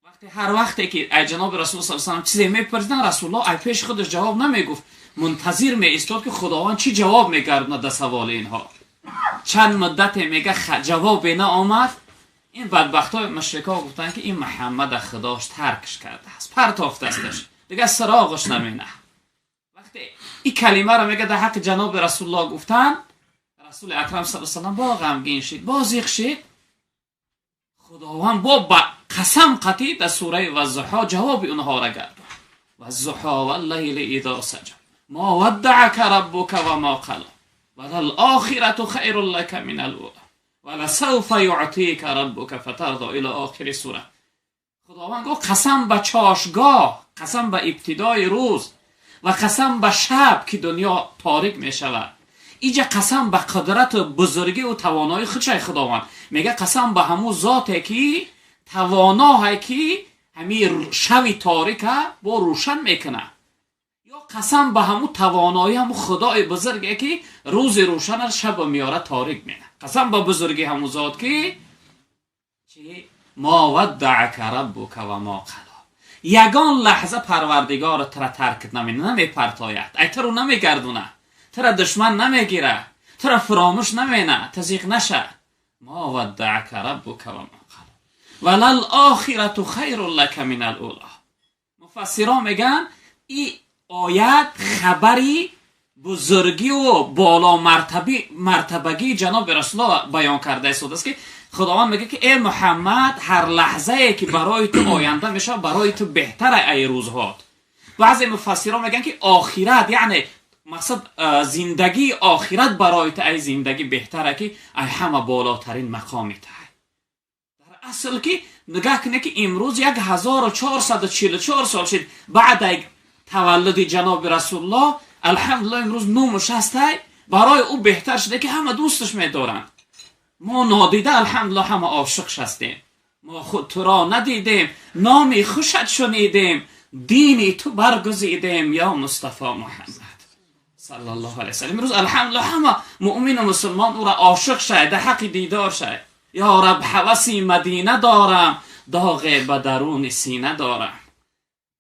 وقتی هر وقتی که ای جناب رسول صلی الله علیه و سلم چیزی میپرسیدن، رسول الله ای پیش خودش جواب نمیگفت، منتظر می ایستاد که خداوند چی جواب میگردونه در سوال اینها. چند مدت میگه جواب نه آمد. این بدبختای مشرکا گفتن که این محمد خداش ترکش کرده است، پرتافته استش، دیگه سراغش نمینه. وقتی این کلمه را میگه در حق جناب رسول الله گفتن، رسول اکرم صلی الله علیه و سلم با غمگین شد، با زیغ شد. خداوند با قسم قطعی در سوره والضحی جواب اونها را گردوند. والضحی واللیل اذا سجى ما ودعک ربک و ما قلی وللآخرة خیر لک من الاولی ولسوف یعطیک ربک فترضی الی آخر سوره. خداوند گفت قسم به چاشگاه، قسم به ابتدای روز و قسم به شب که دنیا تاریک می شود. اینجا قسم به قدرت و بزرگی و توانایی خودش خداوند میگه، قسم به همو ذاتی که تواناه که همین شب تاریک با روشن میکنه، یا قسم به همو توانایی همو خدای بزرگی که روز روشن شب میاره تاریک میکنه. قسم به بزرگی همو ذات که چی؟ ما ودعک ربک و ما قلا. یگان لحظه پروردگار تر ترکت نمیپرتاید، ای ترو نمیگردونه، تر دشمن نمیگیره، тура фаромӯш намена, тазиқ наша. Ма ваддаъака раббука ва ма қала валал-охирату хайрун лака минал ула. Муфассирон мегӯянд ин оят хабари бузургӣ ва боло мартабагии ҷаноби Расулуллоҳ баён карда истодааст, ки Худованд мегӯяд, ки эй Муҳаммад, ҳар лаҳзае ки барои ту оянда мешавад, барои ту беҳтар ай рӯзҳот. Баъзе муфассирон мегӯянд, ки охират, яъне мақсад зиндагии охират барои ту ай зиндагӣ беҳтара, ки ай ҳама болотарин мақоми та. Дар асл ки нигоҳ кунед, ки имрӯз 1444 сол шид баъд ай таваллуди ҷаноби Расулуллоҳ, алҳамдулиллоҳ, имрӯз нумуш ҳастай, барои ӯ беҳтар шуда, ки ҳама дӯсташ медоранд. Мо нодида, алҳамдулиллоҳ, ҳама ошиқш ҳастем. Мо худ туро надидем, номи хушат шунидем, дини ту баргузидем, ё Мустафо Муҳаммад саллаллоҳу алайҳи васаллам. Имрӯз, алҳамдулиллоҳ, ҳама муъмину мусулмон ӯро ошиқ шай, дар ҳаққи дидор шай. Ё Раб, ҳаваси Мадина дорам, доғе ба даруни сина дорам.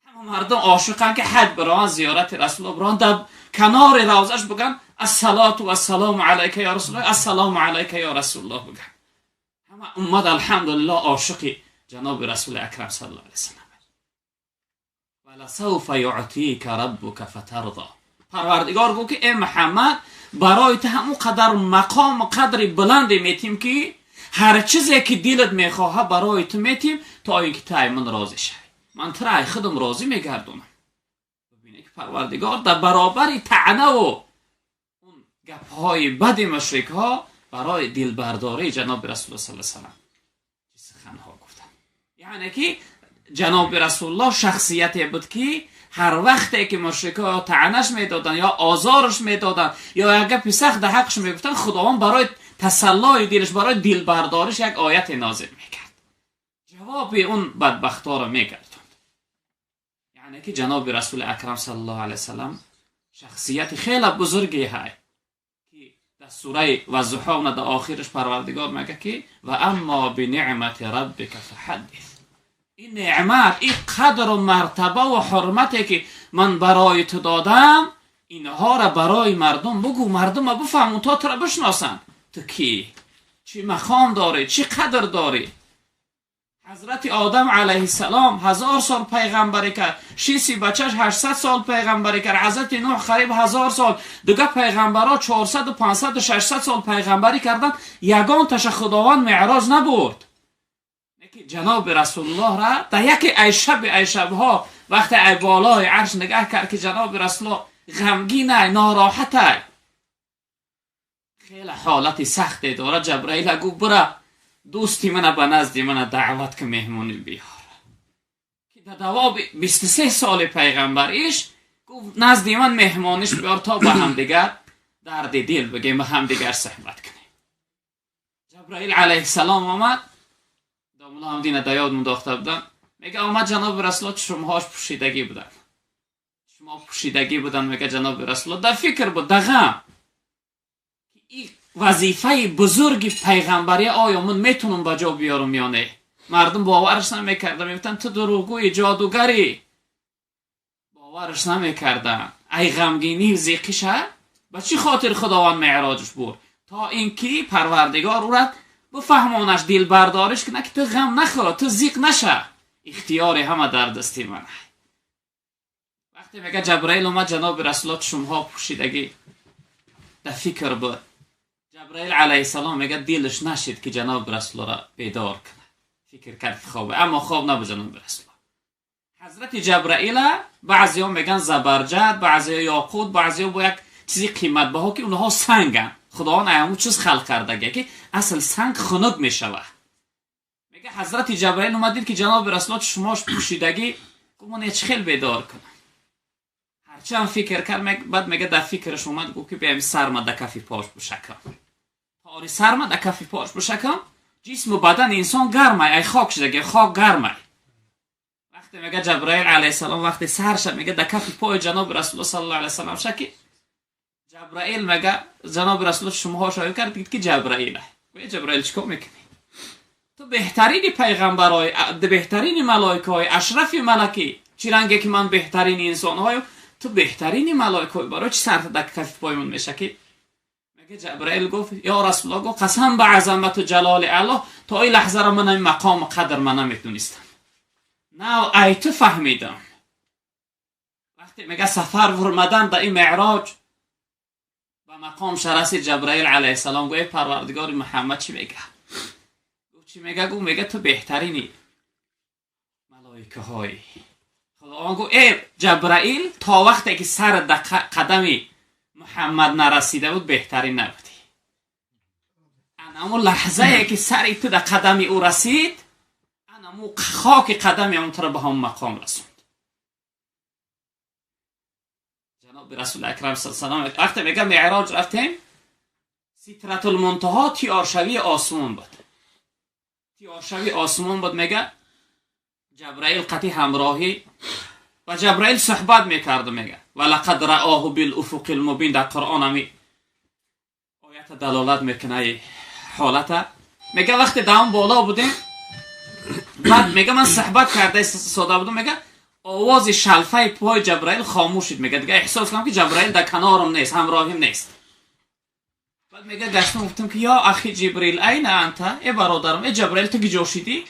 Ҳама мардум ошиқанд, ки ҳаҷ бираванд, зиёрати Расулуллоҳ бираванд, дар канори равзаш бигӯянд: ассалоту вассалому алайка ё Расулуллоҳ, ассалому алайка ё Расулуллоҳ бигӯянд. Ҳама уммат, алҳамдулиллоҳ, ошиқи ҷаноби Расули Акрам саллаллоҳу алайҳи васаллам. Валасавфа юътика раббука фатарзо. Парвардигор гуфт, ки эй Муҳаммад, барои ту ҳамон қадар мақому қадри баланде метим, ки ҳар чизе ки дилат мехоҳад, барои ту метим, то ин ки ту ай ман розӣ шавӣ. Ман тура ай худам розӣ мегардонам. Бибинед, ки Парвардигор дар баробари таънаву он гапҳои бади мушрикҳо барои дилбардории ҷаноби Расулуллоҳ саллаллоҳу алайҳи васаллам чӣ суханҳо гуфтанд. Яъне ки ҷаноби Расулуллоҳ шахсияте буд, ки ҳар вақте ки мушрикҳо ё таънаш медоданд, ё озораш медоданд, ё як гапи сахт дар ҳаққаш мегуфтанд, Худованд барои тасаллои дилаш, барои дилбардориш як ояте нозил мекард, ҷавоби он бадбахтҳоро мегардонд. Яъне ки ҷаноби Расули Акрам саллаллоҳу алайҳи васаллам шахсияти хеле бузурге ҳай, ки дар сураи Ваззуҳо дар охираш Парвардигор мегӯяд, ки ва аммо бинеъмати раббика фаҳаддис. Ин неъмат, ин қадру мартаба ва ҳурмате, ки ман барои ту додам, инҳоро барои мардум бугӯ, мардума бифаҳмун, то туро бишносанд, ту кӣ, чӣ мақом дорӣ, чӣ қадр дорӣ. Ҳазрати Одам алайҳиссалом 1000 сол пайғамбарӣ кард, Шиси бачаш 800 сол пайғамбарӣ кард, ҳазрати Нуҳ қариб 1000 сол, дига пайғамбарҳо 400-у 500-у 600 сол пайғамбарӣ карданд, ягонташа Худованд меъроҷ набурд. Ҷаноби Расулуллоҳ ра дар яке ай шаби ай шабҳо, вақте ай болои арш нигаҳ кард, ки ҷаноби Расулуллоҳ ғамгинай, нороҳатай, хеле ҳолати сахте дорад, Ҷабраила гуфт: бура, дӯсти мана ба назди мана даъват ки, меҳмонӣ биёр. Ки дар давоби 23 соли пайғамбариш гуфт: назди ман меҳмониш биёр, то ба ҳамдигар дарди дил бигем, ба ҳамдигар суҳбат кунем. Ҷабраил алайҳиссалом омад. Домулло ҳам дина да ёд мундохта буданд. Мега, омад, ҷаноби Расулуллоҳ чашмҳош пӯшидагӣ буданд, чашмҳо пӯшидагӣ буданд. Мега, ҷаноби Расулуллоҳ дар фикр буд, дар ғам, ин вазифаи бузурги пайғамбарӣ оё ман метунам ба ҷо биёрам ё не? Мардум бовараш намекарда, мегуфтанд: ту дурӯғгӯи, ҷодугарӣ. Бовараш намекарданд. Ай ғамгинӣ зиқиша ба чӣ хотир Худованд меъроҷш бурд? То ин ки Парвардигор ӯра бифаҳмонаш, дилбардориш кунад, ки ту ғам нахӯр, ту зиқ наша, ихтиёри ҳама дар дасти ман. Вақте, мега, Ҷабраил омад, ҷаноби Расулуллоҳ чашмҳо пӯшидагӣ, дар фикр буд. Ҷабраил алайҳиссалом, мега, дилаш нашид, ки ҷаноби Расуллоҳро бедор кунад. Фикр кард, хобе, аммо хоб набуд ҷаноби Расуллоҳ. Ҳазрати Ҷабраила баъзеҳо меган забарҷад, баъзеҳо ёқут, баъзеҳо бо як чизи қиматбаҳо, ки онҳо санганд, Худованд ҳамун чиз халқ кардагия, ки асл санг хунук мешавад. Мега, ҳазрати Ҷабраил омад, дид, ки ҷаноби Расуллоҳ чашмош пӯшидагӣ. Гуфт: ман чӣ хел бедор кунам? Ҳарчанд фикр кард, баъд, мега, дар фикраш омад, гуфт, ки биям, сарма да кафи пош бушакам, тори сарма да кафи пош бушакам. Ҷисму бадани инсон гармай, ай хок шудаги, хок гармай. Вақте, мега, Ҷабраил алайҳиссалом вақте сарша, мега, да кафи пои ҷаноби Расулуллоҳ саллаллоҳу алайҳи васаллам шаки, Ҷабраил, мега, ҷаноби Расулуллоҳ чашмҳош оё кард, дид, ки Ҷабраил. Гӯя: Ҷабраил, чӣ кор мекунӣ? Ту беҳтарини пайғамбарой, беҳтарини малоикаҳои, ашрафи малакӣ. Чӣ ранге ки ман беҳтарини инсонҳоем, ту беҳтарини малоикаҳои, барои чӣ сарта дар кафи пои ман мешакӣ? میگه جبرائیل گفت یا رسول الله، گفت قسم به عظمت و جلال الله تا این لحظه را من این مقام و قدر من نمیتونستم، نه ای تو فهمیدم. وقتی میگه سفر ورمدن در این معراج به مقام شرس جبرائیل علیه السلام، گفت پروردگار محمد چی میگه؟ گفت چی میگه؟ گفت میگه تو بهترینی ملائکه های خدا. گفت ای جبرائیل تا وقتی که سر قدمی محمد نرسیده بود بهترین نبودی، اما لحظه که سر تو در قدمی او رسید، انمو خاک قدمی اون تو به هم مقام رسوند. جناب رسول اکرم صلی الله علیه و وقتی میگه معراج رفتیم، سترة المنتها تیارشوی آسمان بود، تیارشوی آسمان بود. میگه جبرائیل قطعی همراهی و جبرائیل صحبت میکرد، میگه ولقد رآه بالافق المبین، در قرآن همی آیت دلالت میکنه حالت. میگه وقتی در بالا بودیم، بعد میگه من صحبت کرده ساده بودم، میگه آواز شلفه پای جبرائیل خاموش شد. میگه دیگه احساس کنم که جبرائیل در کنارم نیست، همراهیم نیست. بعد میگه گشتم گفتم که یا اخی جبرئیل این انت، ای برادرم، ای جبرائیل تو کجا شدی؟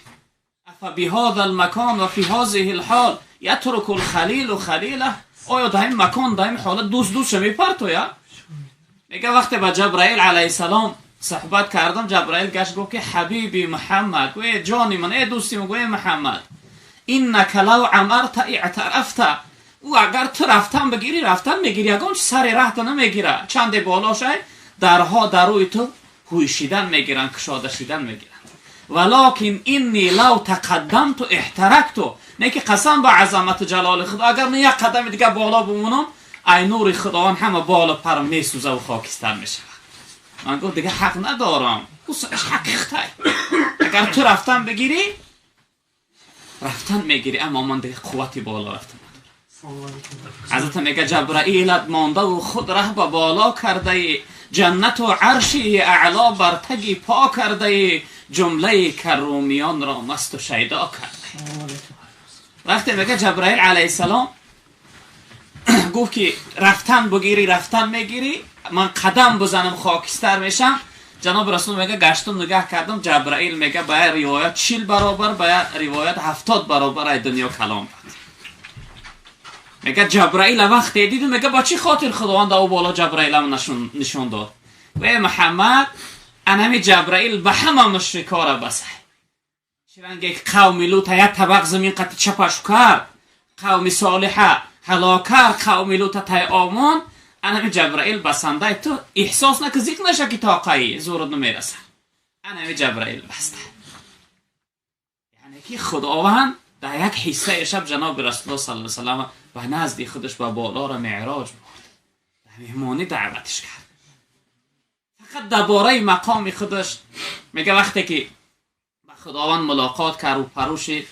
افبهذا المکان و فی هذه الحال یترک الخلیل خلیله، آیا در این مکان در این حالت دوست دوست میپرتو یا؟ میگه وقتی با جبرائیل علیه السلام صحبت کردم، جبرائیل گشت گفت که حبیبی محمد، گوی جانی من، ای دوستی من، گوی محمد، انک لو عمرت اعترفت، او اگر تو رفتن بگیری رفتن میگیری، یگان سر رهت نمیگیره، چند بالا شای درها در روی تو هویشیدن میگیرن، کشاده شیدن میگیرن. ولکن انی لو تقدمت احترکت، نه که قسم به عظمت جلال خدا اگر من یک قدم دیگه بالا بمونم، ای نور خداوند همه بالا پرم میسوزه و خاکستر میشه. من گفت دیگه حق ندارم، او حقیقته، اگر تو رفتن بگیری رفتن میگیری، اما من دیگه قوتی بالا رفتن ندارم. حضرت میگه جبرائیلت مانده و خود ره به بالا کرده ای، جنت و عرشی اعلا بر تگی پا کرده ای، جمله کرومیان را مست و شیدا کرده. وقتی میگه جبرائیل علیه السلام گفت که رفتن بگیری رفتن میگیری، من قدم بزنم خاکستر میشم. جناب رسول میگه گشتم نگاه کردم، جبرائیل میگه با روایت 40 برابر، با روایت 70 برابر ای دنیا کلام بود. میگه جبرائیل وقتی دیدم، میگه با چی خاطر خداوند او بالا جبرائیل هم نشون داد؟ و محمد انمی جبرائیل به همه مشرکا را بسه، چرا قوم لوط یک طبق زمین قطع چپش کرد، قوم صالحه هلاک کرد، قوم لوط تای آمان، انمی جبرائیل بسنده تو احساس نکه زیق نشه که تاقایی زورت نمیرسه، انمی جبرائیل بسته. یعنی که خداوند در یک حصه شب جناب رسول الله صلی الله علیه و سلم به نزد خودش به بالا را معراج برد، در مهمانی دعوتش کرد. فقط درباره مقام خودش میگه وقتی که به خداوند ملاقات کرد و پروشید،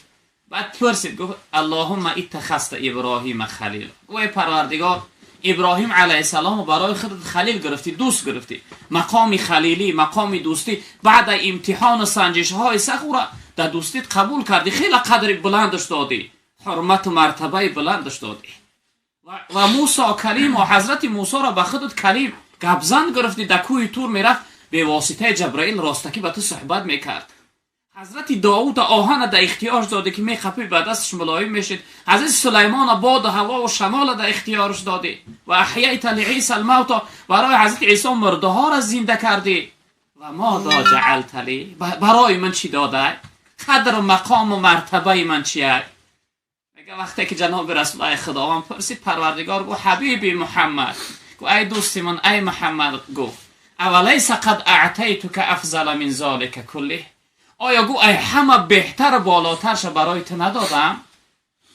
بعد پرسید گفت اللهم اتخذت ابراهیم خلیل، گفت پروردگار ابراهیم علیه السلام برای خودت خلیل گرفتی، دوست گرفتی، مقام خلیلی، مقام دوستی، بعد امتحان و سنجش های سخت را در دوستیت قبول کردی، خیلی قدر بلندش دادی، حرمت و مرتبه بلندش دادی. و موسی کلیم و حضرت موسی را به خودت کلیم گبزن گرفتی، در کوه تور میرفت به واسطه جبرائیل راستکی با تو صحبت میکرد. حضرت داوود آهن در اختیارش داده که میخپی به دستش ملایم میشد. حضرت سلیمان باد و هوا و شمال در اختیارش داده. و احییت لعیسی الموت، برای حضرت عیسی مرده ها را زنده کردی. و ماذا جعلت لی، برای من چی داده؟ قدر و مقام و مرتبه من چیه؟ میگه وقتی که جناب رسول الله خداوند پرسید، پروردگار گفت حبیبی محمد، گفت ای دوستی من، ای محمد، گفت اولیس قد اعطیتک افضل من ذلک کله، آیا گو ای همه بهتر و بالاترش برای تو ندادم؟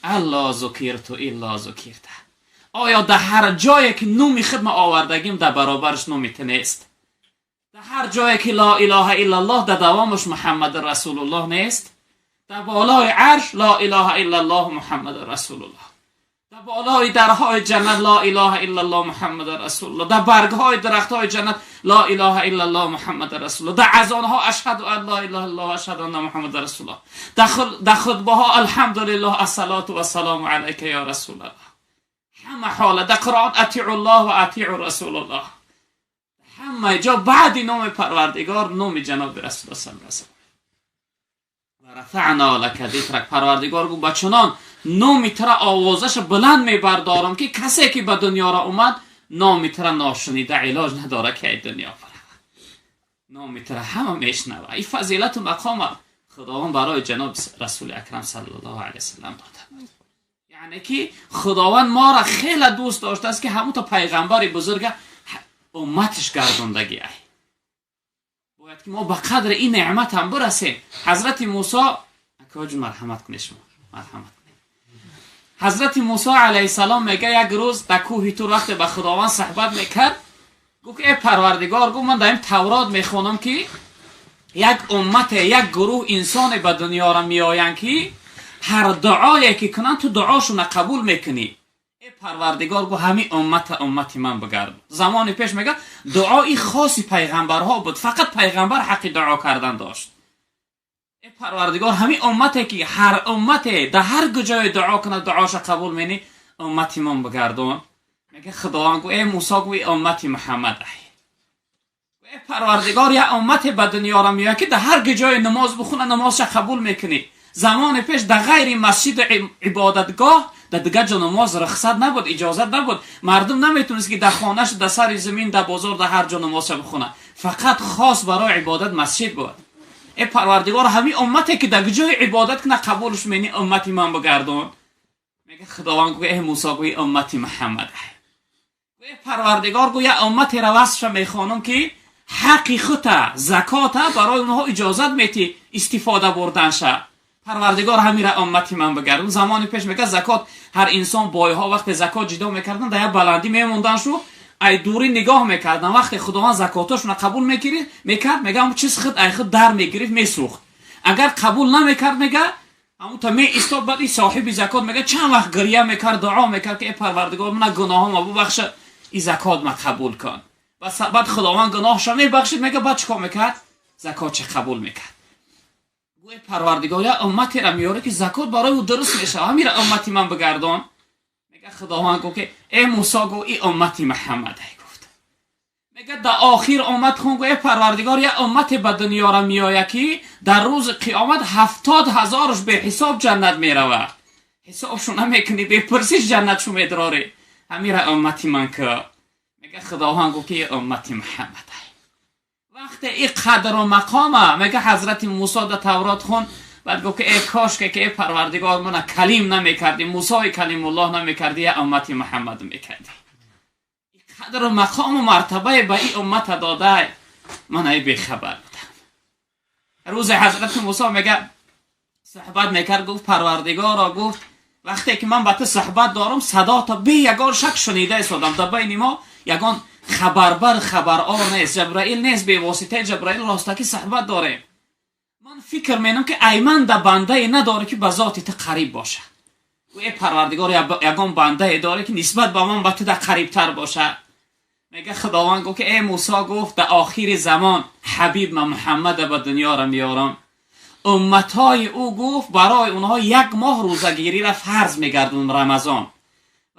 الا ذکرت الا ذکرت، آیا در هر جایی که نومی خدمت آوردگیم در برابرش نومی تو نیست؟ در هر جایی که لا اله الا الله در دوامش محمد رسول الله نیست؟ در بالای عرش لا اله الا الله محمد رسول الله، در بالای درهای جنت لا اله الا الله محمد رسول الله، در برگهای درختهای جنت لا اله الا الله محمد رسول الله، در اذانها اشهد ان لا اله الا الله و اشهد ان محمد رسول الله، در خطبه ها الحمدلله الصلاه و السلام علیک یا رسول الله، همه حاله در قرآن اطیعوا الله و اطیعوا رسول الله، Ҳама ҷо баъди номи Парвардигор номи ҷаноби Расулуллоҳ саллаллоҳу алайҳи васаллам. Ва рафаъна лака зикрак. Парвардигор гуфт ба чунон номи тура овозаш баланд мебардорам ки касе ки ба дунёро омад номи тура ношунида илоҷ надорад ки ай дунё баравад. Номи тура ҳама мешунава. Ин фазилату мақома Худованд барои ҷаноби Расули Акрам саллаллоҳу алайҳи васаллам дода буд. Яъне ки Худованд моро хеле дӯст доштааст ки ҳамун то пайғамбари бузурга умматаш гардондагӣ ай. Бояд ки мо ба қадри ин неъмат ҳам бирасем. Ҳазрати Мусо, акоҷун марҳамат кунед, шумо марҳамат кунед. Ҳазрати Мусо алайҳиссалом мега як рӯз дар кӯҳи Тур вақте ба Худованд суҳбат мекард, гуфт эй Парвардигор, гуфт ман дар ин Таврот мехонам ки як уммате, як гурӯҳ инсоне ба дунёро меоянд ки ҳар дуое ки кунанд ту дуошонро қабул мекунӣ. Эй Парвардигор, гуфт ҳамин уммата уммати ман бигард. Замони пеш мега дуои хоси пайғамбарҳо буд, фақат пайғамбар ҳаққи дуо кардан дошт. Эй Парвардигор, ҳамин уммате ки ҳар уммате дар ҳар куҷое дуо кунад дуоша қабул менӣ, уммати ман бигардон. Мега Худованд гуфт эй Мусо, гуфт уммати Муҳаммад ай. Эй Парвардигор, як уммате ба дунёро меояд ки дар ҳар куҷое намоз бихонад намозша қабул мекунӣ. Замони пеш дар ғайри масҷиду ибодатгоҳ дар дигар ҷо намоз рухсат набуд, иҷозат набуд. Мардум наметавонист ки дар хонаш, дар сари замин, дар бозор, дар ҳар ҷо намозша бихонад. Фақат хос барои ибодат масҷид буд. Эй Парвардигор, ҳамин уммате ки дар ҷои ибодат кунад қабулш менӣ, уммати ман бигардон. Мега Худованд гӯ эй Мусо, гӯ уммати Муҳаммад. Эй Парвардигор, гӯ як умматеро васфша мехонам ки ҳаққи хута, закота барои онҳо иҷозат метӣ истифода бурданша. Парвардигор ҳамира уммати ман бигардон. Замони пеш мега закот ҳар инсон бойҳо вақте закот ҷидо мекардан дар як баландӣ мемондан шу ай дурӣ нигоҳ мекардан. Вақте Худованд закотошона қабул мекард, мега ҳамун чиз худ ай худ дар мегирифт, месӯхт. Агар қабул намекард, мега ҳамун та меистод. Баъд и соҳиби закот мега чанд вақт гиря мекард, дуо мекард ки эй Парвардигор, мана гуноҳома бубахша, и закот ма қабул кун. Баъд Худованд гуноҳша мебахшид, мега баъд чикор мекард? Закотша қабул мекард. Гӯ Парвардигор, як умматеро меёре ки закот барои ӯ дуруст мешавад, ҳамира уммати ман бигардон. Мега Худованд гуфт ки эй Мусо, гӯ и уммати Муҳаммад ай гуфт. Мега дар охир омад хун, гӯ эй Парвардигор, як уммате ба дунёро меояд ки дар рӯзи қиёмат 70 ҳазораш беҳисоб ҷаннат меравад. Ҳисобшу намекунӣ, бепурсиш ҷаннатшу медрорӣ. Ҳамира уммати ман ки. Мега Худованд гуфт ки уммати Муҳаммад ай. Вақте и қадру мақома мега ҳазрати Мусо дар Таврот хун, баъд гуфт ки эй кошке ки эй Парвардигор, мана калим намекардӣ, Мусои калимуллоҳ намекардӣ, я уммати Муҳаммад мекардӣ. И қадру мақому мартабае ба ин уммата додай, ман ай бехабар будам. Рӯзе ҳазрати Мусо мега суҳбат мекард, гуфт Парвардигоро, гуфт вақте ки ман ба ту суҳбат дорам, садота бе ягон шак шунида истодам. Дар байни мо ягон хабарбар хабарор нест, Ҷабраил нест, бевоситаи Ҷабраил ростакӣ суҳбат дорем. Ман фикр менам ки айман да бандае надоре ки ба зоти ту қариб бошад. Эй Парвардигор, ягон бандае доре ки нисбат ба ман ба ту да қарибтар бошад? Мега Худованд гуфт ки эй Мусо, гуфт дар охири замон ҳабиб ма Муҳаммада ба дунёро меёрам. Умматҳои ӯ, гуфт, барои онҳо як моҳ рӯзагириро фарз мегардонам, Рамазон.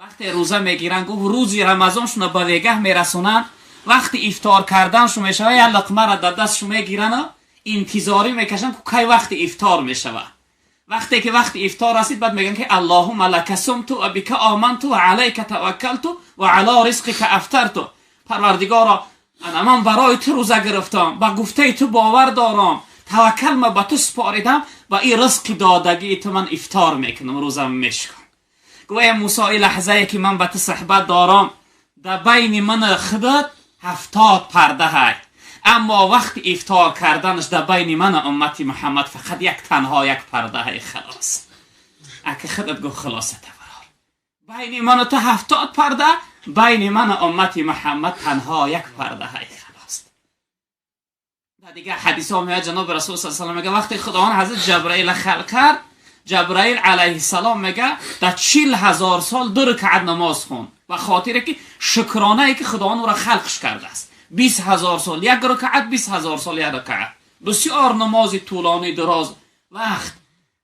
Вақте рӯза мегиранд, гуфт, рӯзи Рамазоншуна ба вегаҳ мерасонанд, вақти ифтор карданшу мешавад, як луқмаро дар дастшу мегиранд, интизорӣ мекашанд кай вақти ифтор мешавад. Вақте ки вақти ифтор расид, баъд мегӯянд ки аллоҳума лака сумту ва бика оманту ва алайка таваккалту ва ало ризқика афтарту. Парвардигоро, ана ман барои ту рӯза гирифтам, ба гуфтаи ту бовар дорам, таваккал ма ба ту супоридам ва ин ризқи додагии ту ман ифтор мекунам, рӯзам мешикам. Гӯ эй Мусо, ин лаҳзае ки ман ба ту суҳбат дорам, дар байни ман худат 70 парда ҳай, аммо вақти ифтор карданаш дар байни ман уммати Муҳаммад фақат як танҳо як парда ҳай, халос. Ака худат гӯ хулосата барор, байни ману ту 70 парда, байни ман уммати Муҳаммад танҳо як парда ҳай, халос. Дар дигар ҳадисҳо меояд, ҷаноби Расул саллаллоҳу алайҳи васаллам мега вақте Худованд ҳазрат Ҷабраила халқ кард, Ҷабраил алайҳиссалом мега дар 40 000 сол 2 ракъат намоз хонд, ба хотире ки шукронае ки Худованд ӯро халқш кардааст. 20 000 сол як ракъат, 20 000 сол як ракъат, бисёр намози тӯлонӣ дароз вақт.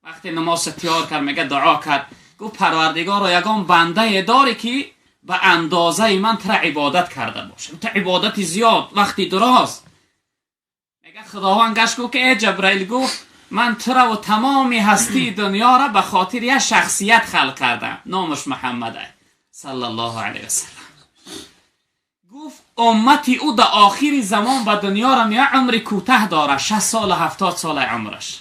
Вақте намозша тиёр кард, мега дуо кард, гуфт Парвардигоро, ягон бандае дорӣ ки به اندازه من تر عبادت کرده باشه، تو عبادت زیاد وقتی دراز. میگه خداوند گشت گفت که ای جبرائیل، گفت من تو را و تمام هستی دنیا را به خاطر یک شخصیت خلق کردم، نامش محمد صلی الله علیه و سلم. گفت امتی او در آخر زمان به دنیا را میاد، عمر کوتاه داره، 60 سال 70 سال عمرش.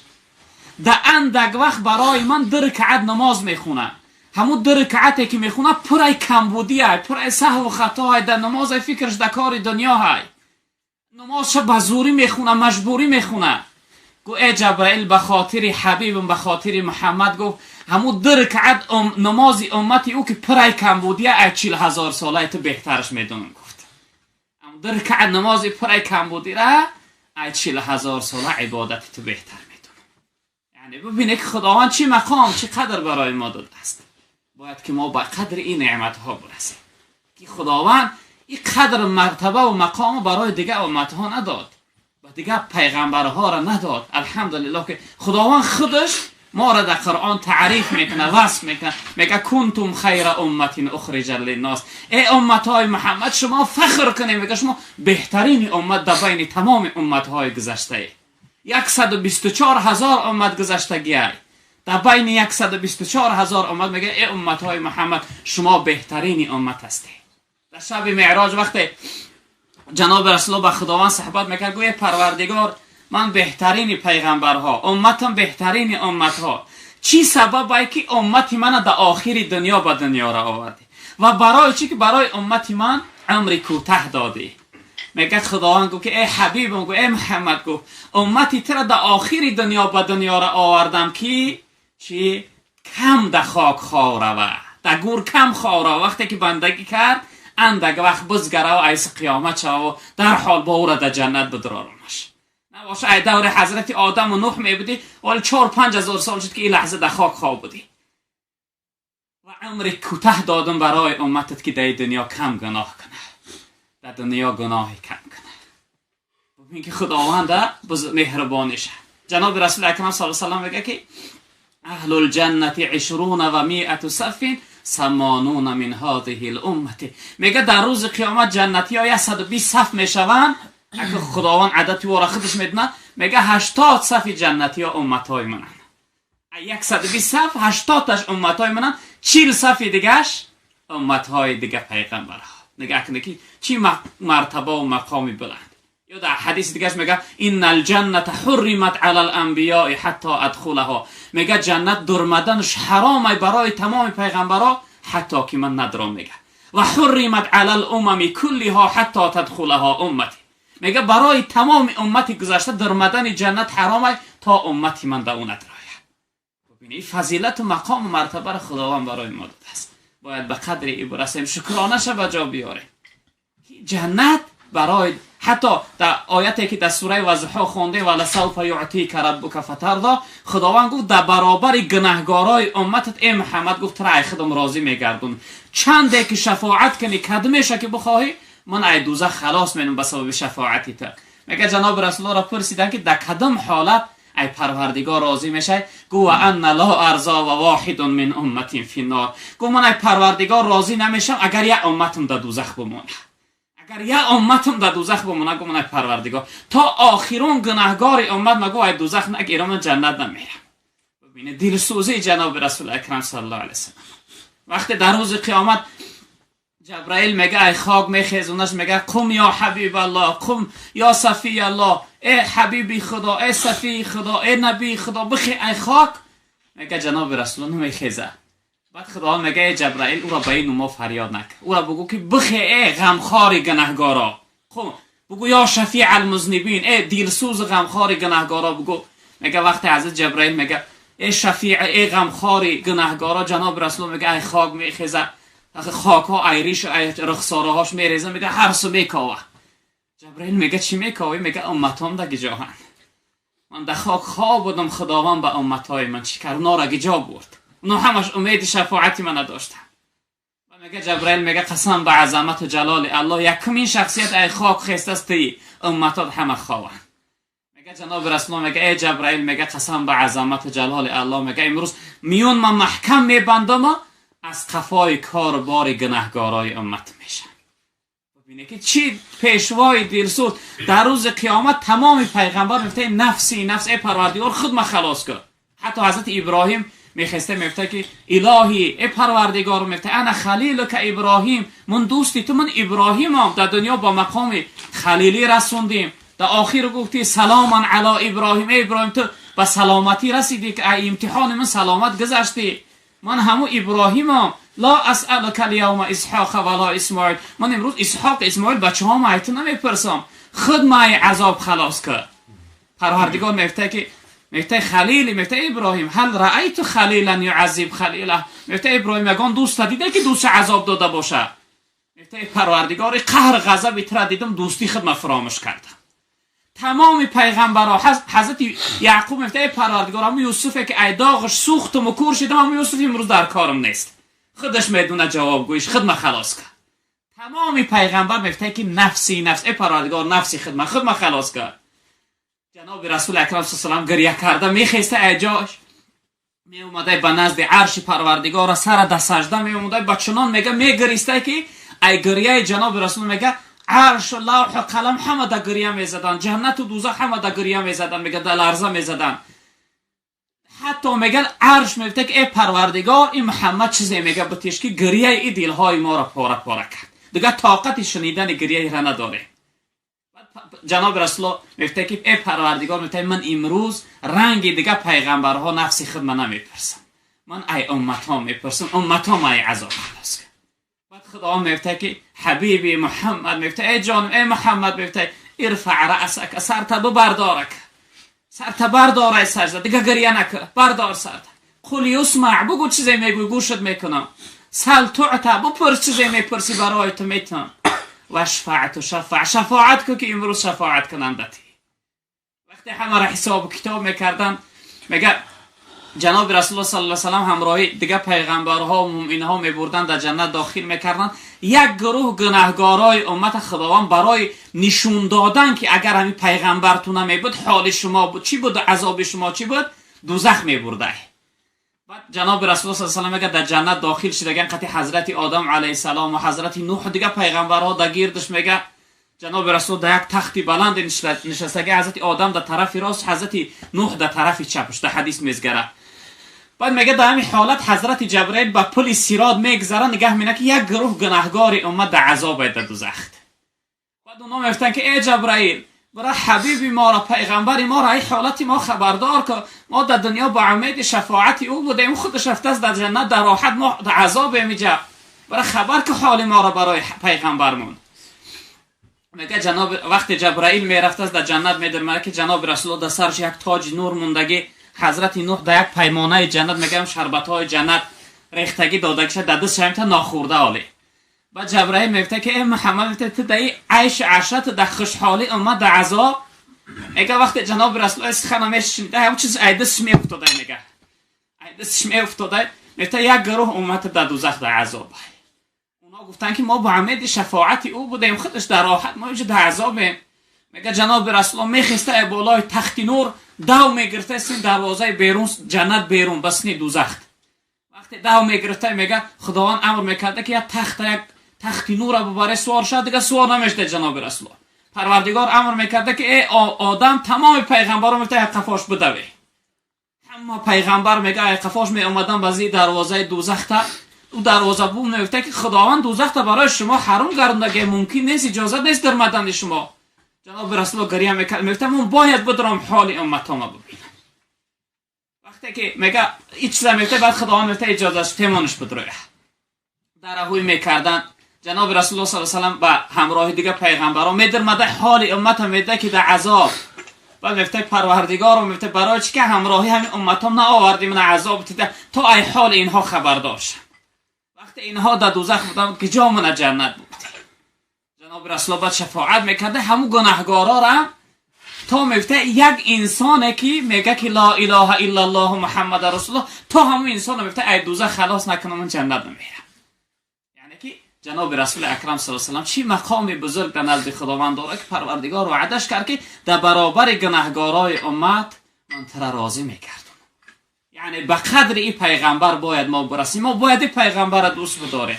در اندک وقت برای من 2 رکعت نماز میخونه، همون 2 رکعتی که میخونه پرای کمبودیه، پرای سهو و خطا، در نماز فکرش در کار دنیا های، نمازش به زوری میخونه، مجبوری میخونه. گو ای جبرائیل به خاطر حبیبم، به خاطر محمد، گفت همون 2 رکعت نماز امتی او که پرای کمبودیه ای 40,000 ساله تو بهترش میدونم. گفت همون 2 رکعت نماز پرای کمبودی را ای 40,000 ساله عبادت تو بهتر میدونم. یعنی ببینه که خداوند چی مقام، چی قدر برای ما داده است. باید که ما به قدر این نعمت ها برسیم که خداوند این قدر مرتبه و مقام برای دیگه امت ها نداد و دیگه پیغمبرها را نداد. الحمدلله که خداوند خودش ما را در قرآن تعریف میکنه، وصف میکنه، میگه کنتم خیر امت اخرجت للناس. ای امت های محمد شما فخر کنید، میگه شما بهترین امت در بین تمام امت های گذشته. 124,000 امت گذشتگی در بین 124,000 امت، میگه ای امت های محمد شما بهترین امت هستید. در شب معراج وقتی جناب رسول الله به خداوند صحبت میکرد، گویا پروردگار من بهترین پیغمبرها، امتم بهترین امتها، چی سبب که امت من در آخر دنیا به دنیا را آوردی و برای چی که برای امت من عمر کوتاه دادی؟ میگه خداوند گفت که ای حبیبم، گفت ای محمد، گفت امتی تر در آخر دنیا به دنیا را آوردم که چی کم در خاک خواروه، در گور کم خواروه. وقتی که بندگی کرد اندک وقت بزگره و ایس قیامت شوه و در حال با او را در جنت بدرارمش. نباشه ای دور حضرت آدم و نوح می بودی، ولی 4-5 هزار سال شد که این لحظه در خاک خواب بودی. و عمر کوتاه دادم برای امتت که در دنیا کم گناه کنه، در دنیا گناهی کم کنه. ببین که خداوند مهربانیشه. جناب رسول اکرم صلی الله علیه و سلم میگه که اهل الجنة 120 صف 80 من هذه الامه. میگه در روز قیامت جنتی ها 120 صف میشوند. اگه خداوند عدد او را خودش میدونه، میگه 80 صف جنتی ها امت های منن. 120 صف 80 تاش امت های منن، 40 صف دیگهش امت های دیگه پیغمبرها. نگاه کنه که چی مرتبه و مقامی بلند. یا در حدیث دیگهش میگه ان الجنه حرمت علی الانبیاء حتی ادخلها. میگه جنت درمدنش حرامه برای تمام پیغمبرها حتی که من ندرم. میگه و حرمت علی الامم کلها حتی تدخلها امتی. میگه برای تمام امتی گذشته درمدن جنت حرامه تا امتی من در اون ندراید. ببینید فضیلت و مقام و مرتبه را خداوند برای ما داده است. باید به قدر این برسیم، شکرانه به جا بیاریم. جنت برای حتی در آیتی که در سوره وضحا خونده ولسوف یعطیک ربک فترضی، خداوند گفت در برابر گناهگارای امتت ای محمد، گفت تر ای خودم راضی میگردون، چنده که شفاعت کنی کدمشه که بخواهی من ای دوزخ خلاص مینم به سبب شفاعتی تا. میگه جناب رسول الله را پرسیدن که در کدام حالت ای پروردگار راضی میشه؟ گو ان لا ارضا و واحد من امتی فی النار. گو من ای پروردگار راضی نمیشم اگر یک امتم در دوزخ بمونه. اگر یه امتم در دوزخ بمونه، گو من پروردگار تا آخرون گناهگار امت مگو ای دوزخ نگیرم من جنت نمیرم. ببینه دلسوزی جناب رسول اکرم صلی الله علیه وسلم. وقتی در روز قیامت جبرائیل میگه ای خاک میخیزونش، میگه قم یا حبیب الله، قم یا صفی الله، ای حبیبی خدا، ای صفی خدا، ای نبی خدا، بخی ای خاک. میگه جناب رسول الله نمیخیزه. بعد خدا میگه ای جبرائیل او را به این ما فریاد نکن، او را بگو که بخی ای غمخوار گناهگارا، خب بگو یا شفیع المذنبین، ای دلسوز غمخوار گناهگارا بگو. میگه وقتی حضرت جبرائیل میگه ای شفیع ای غمخوار گناهگارا، جناب رسول میگه ای خاک میخیزه، خاک ها ایریش ای رخساره هاش میریزه، میگه هر سو میکاوه. جبرائیل میگه چی میکاوی؟ میگه امتام در گجاهن، من در خاک خواب بودم، خداوند به امتای من چی کرد؟ اونا را گجا برد، اونا همش امید شفاعتی من نداشتن. و میگه جبرائیل میگه قسم به عظمت و جلال الله یکمین شخصیت ای خاک خیسته است امتات همه خوابن. میگه جناب رسول میگه ای جبرائیل، میگه قسم به عظمت و جلال الله، میگه امروز میون من محکم میبندم، از قفای کار بار گناهگارای امت میشم. ببینه که چی پیشوای دلسوز در روز قیامت تمام پیغمبر میفته نفسی نفس ای پروردگار خود ما خلاص کن. حتی حضرت ابراهیم میخسته میفته که الهی ای پروردگار، میفته انا خلیلک ابراهیم، من دوستی تو، من ابراهیمم، در دنیا با مقام خلیلی رسوندیم، در آخر گفتی سلام علی ابراهیم، ای ابراهیم تو به سلامتی رسیدی که امتحان من سلامت گذشتی، من همو ابراهیمم، لا اسألک اليوم اسحاق ولا اسماعیل، من امروز اسحاق اسماعیل بچه ها ما نمیپرسم، خود ما عذاب خلاص کرد. پروردگار میفته که میفته خلیل، میفته ابراهیم هل رأیت خلیلا یعذب خلیله، میفته ابراهیم یگان دوست دیده که دوست عذاب داده باشه، میفته پروردگار قهر غضب تر دیدم دوستی خود ما فراموش کردم. تمام پیغمبرها حضرت یعقوب میفته پروردگار هم یوسف که ای داغش سوختم و کور شدم، هم یوسف امروز در کارم نیست، خودش میدونه جوابگویش، خود ما خلاص کرد. تمام پیغمبر میفته که نفسی نفس ای پروردگار نفسی خود ما خلاص کرد. جناب رسول اکرم صلی الله علیه و گریه کرده میخسته ای جاش می اومده به نزد عرش پروردگار سر در سجده می اومده با چنان میگه میگریسته که ای گریه جناب رسول میگه عرش و لوح و قلم همه در گریه میزدن، جنت و دوزخ همه در گریه میزدن، میگه در لرزه میزدن. حتی میگن عرش میگه که ای پروردگار این محمد چیزی میگه بتیش که گریه ای دلهای ما را پاره پاره کرد، دیگه طاقت شنیدن گریه را نداره. جناب رسول میگه که ای پروردگار میگه من امروز رنگ دیگه پیغمبرها نفس خود من نمیپرسم، من ای امت ها میپرسم، امت ها ما ای عذاب خلاص. بعد خدا میگه که حبیبی محمد، میگه ای جانم ای محمد، میگه ارفع رأسک، سرت ببردارک، سرت بردار ای سجده، دیگه گریه نکن، بردار سرت. قل یسمع، بگو چیزی میگوی گوشت میکنم. سل تعطی، بپرس چیزی میپرسی برای تو میتونم. و شفاعت و شفاع، شفاعت کو که امروز شفاعت کنندتی. وقتی همه را حساب و کتاب میکردن میگه جناب رسول الله صلی الله علیه و سلم همراهی دیگه پیغمبرها و مؤمنها میبردن در جنت داخل میکردن. یک گروه گناهگارای امت خداوند برای نشون دادن که اگر همین پیغمبرتون نمیبود حال شما بود چی بود، عذاب شما چی بود، دوزخ میبرده. بعد جناب رسول الله صلی الله علیه و سلم میگه در جنت داخل شدگان قطع حضرت آدم علیه السلام و حضرت نوح دیگه پیغمبرها در گردش میگه جناب رسول در یک تختی بلند نشستگی، حضرت آدم در طرف راست، حضرت نوح در طرف چپش، در حدیث میزگره. بعد میگه در همین حالت حضرت جبرئیل با پل صراط میگذره، نگاه میکنه که یک گروه گناهگار امت در عذاب در دوزخ. بعد اونا میگفتن که ای جبرئیل برای حبیب ما را پیغمبر ما را ای حالت ما خبردار که ما در دنیا با امید شفاعت او بودیم، خودش رفته است در جنت در راحت، ما در عذاب میجا، برای خبر که حال ما را برای پیغمبرمون. میگه جناب وقتی جبرئیل میرفته است در جنت میدرمه که جناب رسول در سرش یک تاج نور موندگی، حضرت نوح در یک پیمانه جنت میگم شربت های جنت ریختگی داده که در دستش هم تا ناخورده آله. بعد جبرئیل میگه که ای محمد تو در عیش عشرت در خوشحالی اومد در عذاب. میگه وقتی جناب رسول الله سخن میشنیده هم چیز ای دستش میافتاده، میگه ای دستش میافتاده، میگه یک گروه امت در دوزخ در عذاب. اونا گفتن که ما با امید شفاعت او بودیم، خودش در راحت، ما اینجا در عذابیم. میگه جناب رسول الله میخسته بالای تخت نور دو میگرفته سین دروازه بیرون جنت بیرون بسنی دوزخ. وقتی دو میگرفته میگه خداوند امر میکرده که یک تخت نور ببره سوار شد، دیگه سوار نمیشده جناب رسول الله. پروردگار امر میکرده که ای آدم تمام پیغمبرا میگه قفاش بدوی. همه پیغمبر میگه ای قفاش می اومدن بازی دروازه دوزخ تا او دروازه بوم میگفته که خداوند دوزخ تا برای شما حرام گردونده، ممکن نیست، اجازه نیست در مدن شما. جناب رسول الله گریه میکرد، میگفت من باید بدرم حال امتامو ببینم. وقتی که میگه هیچ چیز میگفته، بعد خداوند میگفته اجازه تیمانش بدروه. درهوی میکردن جناب رسول الله صلی الله علیه و سلم با همراه دیگه پیغمبران میدرمده حال امت میده که در عذاب. بعد میگفته پروردگار میگفته برای چی که همراهی همین امتام نآوردیم من عذاب دیده تا ای حال اینها خبردار شم. وقتی اینها در دوزخ بودن که جا من جنت بود. جناب رسول الله بعد شفاعت میکرده همو گناهگارا را تا میفته یک انسانه که میگه که لا اله الا الله محمد رسول الله، تا همو انسان میفته ای دوزخ خلاص نکنم من جنت نمیرم. یعنی که جناب رسول اکرم صلی الله علیه و سلم چی مقام بزرگ در نزد خداوند داره که پروردگار وعدش کرد که در برابر گناهگارای امت من تر راضی میکردم. Яъне ба қадри ин пайғамбар бояд мо бирасем, мо бояд ин пайғамбарро дӯст бидорем,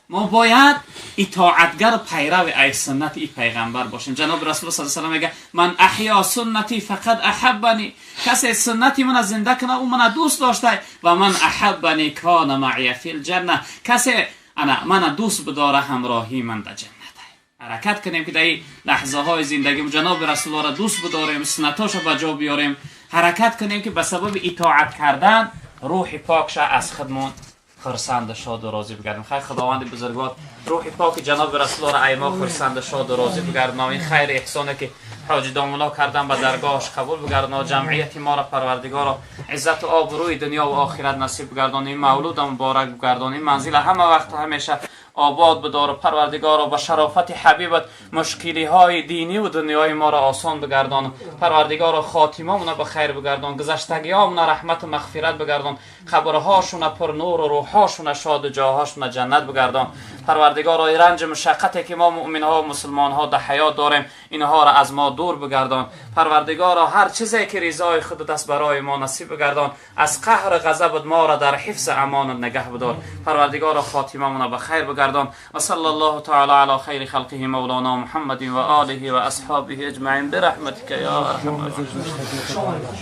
мо бояд итоатгар, пайрави ай суннати ин пайғамбар бошем. Ҷаноби Расул с салам мега: «Ман аҳё суннати фақад аҳаббани», касе суннати мана зинда кана, ӯ мана дӯст дошта, ва ман аҳаббани кана маъя фил ҷанна, касе ана мана дӯст бидора, ҳамроҳии ман дар ҷаннат. Ҳаракат кунем, ки дар ин лаҳзаҳои зиндагим ҷаноби Расуллоро дӯст бидорем, суннатошо ба ҷо биёрем. Ҳаракат кунем, ки ба сабаби итоат кардан рӯҳи покша аз худмон хурсанду шоду розӣ бигардем. Хайр, Худованди бузургвор рӯҳи поки ҷаноби Расуллоро ай мо хурсанду шоду розӣ бигардона. Ин хайри эҳсоне, ки ҳоҷи домулло кардан, ба даргоҳаш қабул бигардона. Ҷамъияти моро, Парвардигоро, иззату обрӯи дунё ва охират насиб бигардон. Ин мавлуда муборак бигардон, ин манзила ҳама вақту ҳамеша обод бидор. Парвардигоро, ба шарофати ҳабибат мушкилиҳои динӣ ва дунёи моро осон бигардон. Парвардигоро, хотимамона ба хайр бигардон, гузаштагиҳомона раҳмату мағфират бигардон, қабрҳошуна пурнуру рӯҳҳошуна шоду ҷоҳошуна ҷаннат бигардон. Парвардигоро, ранҷу мушаққате, ки мо муъминҳо мусулмонҳо дар ҳаёт дорем, инҳоро аз мо дур бигардон. Парвардигоро, ҳар чизе, ки ризои худат аст, барои мо насиб бигардон. Аз қаҳру ғазабат моро дар ҳифзи амонат нигаҳ бидор. Парвардигоро, хотимамона ба хайр бигардон. Ва салла Аллоҳу таала ала хайри халқиҳи мавлоно Муҳаммадин ва олиҳи ва асҳобиҳи аҷмаин бирахматика я арҳамар.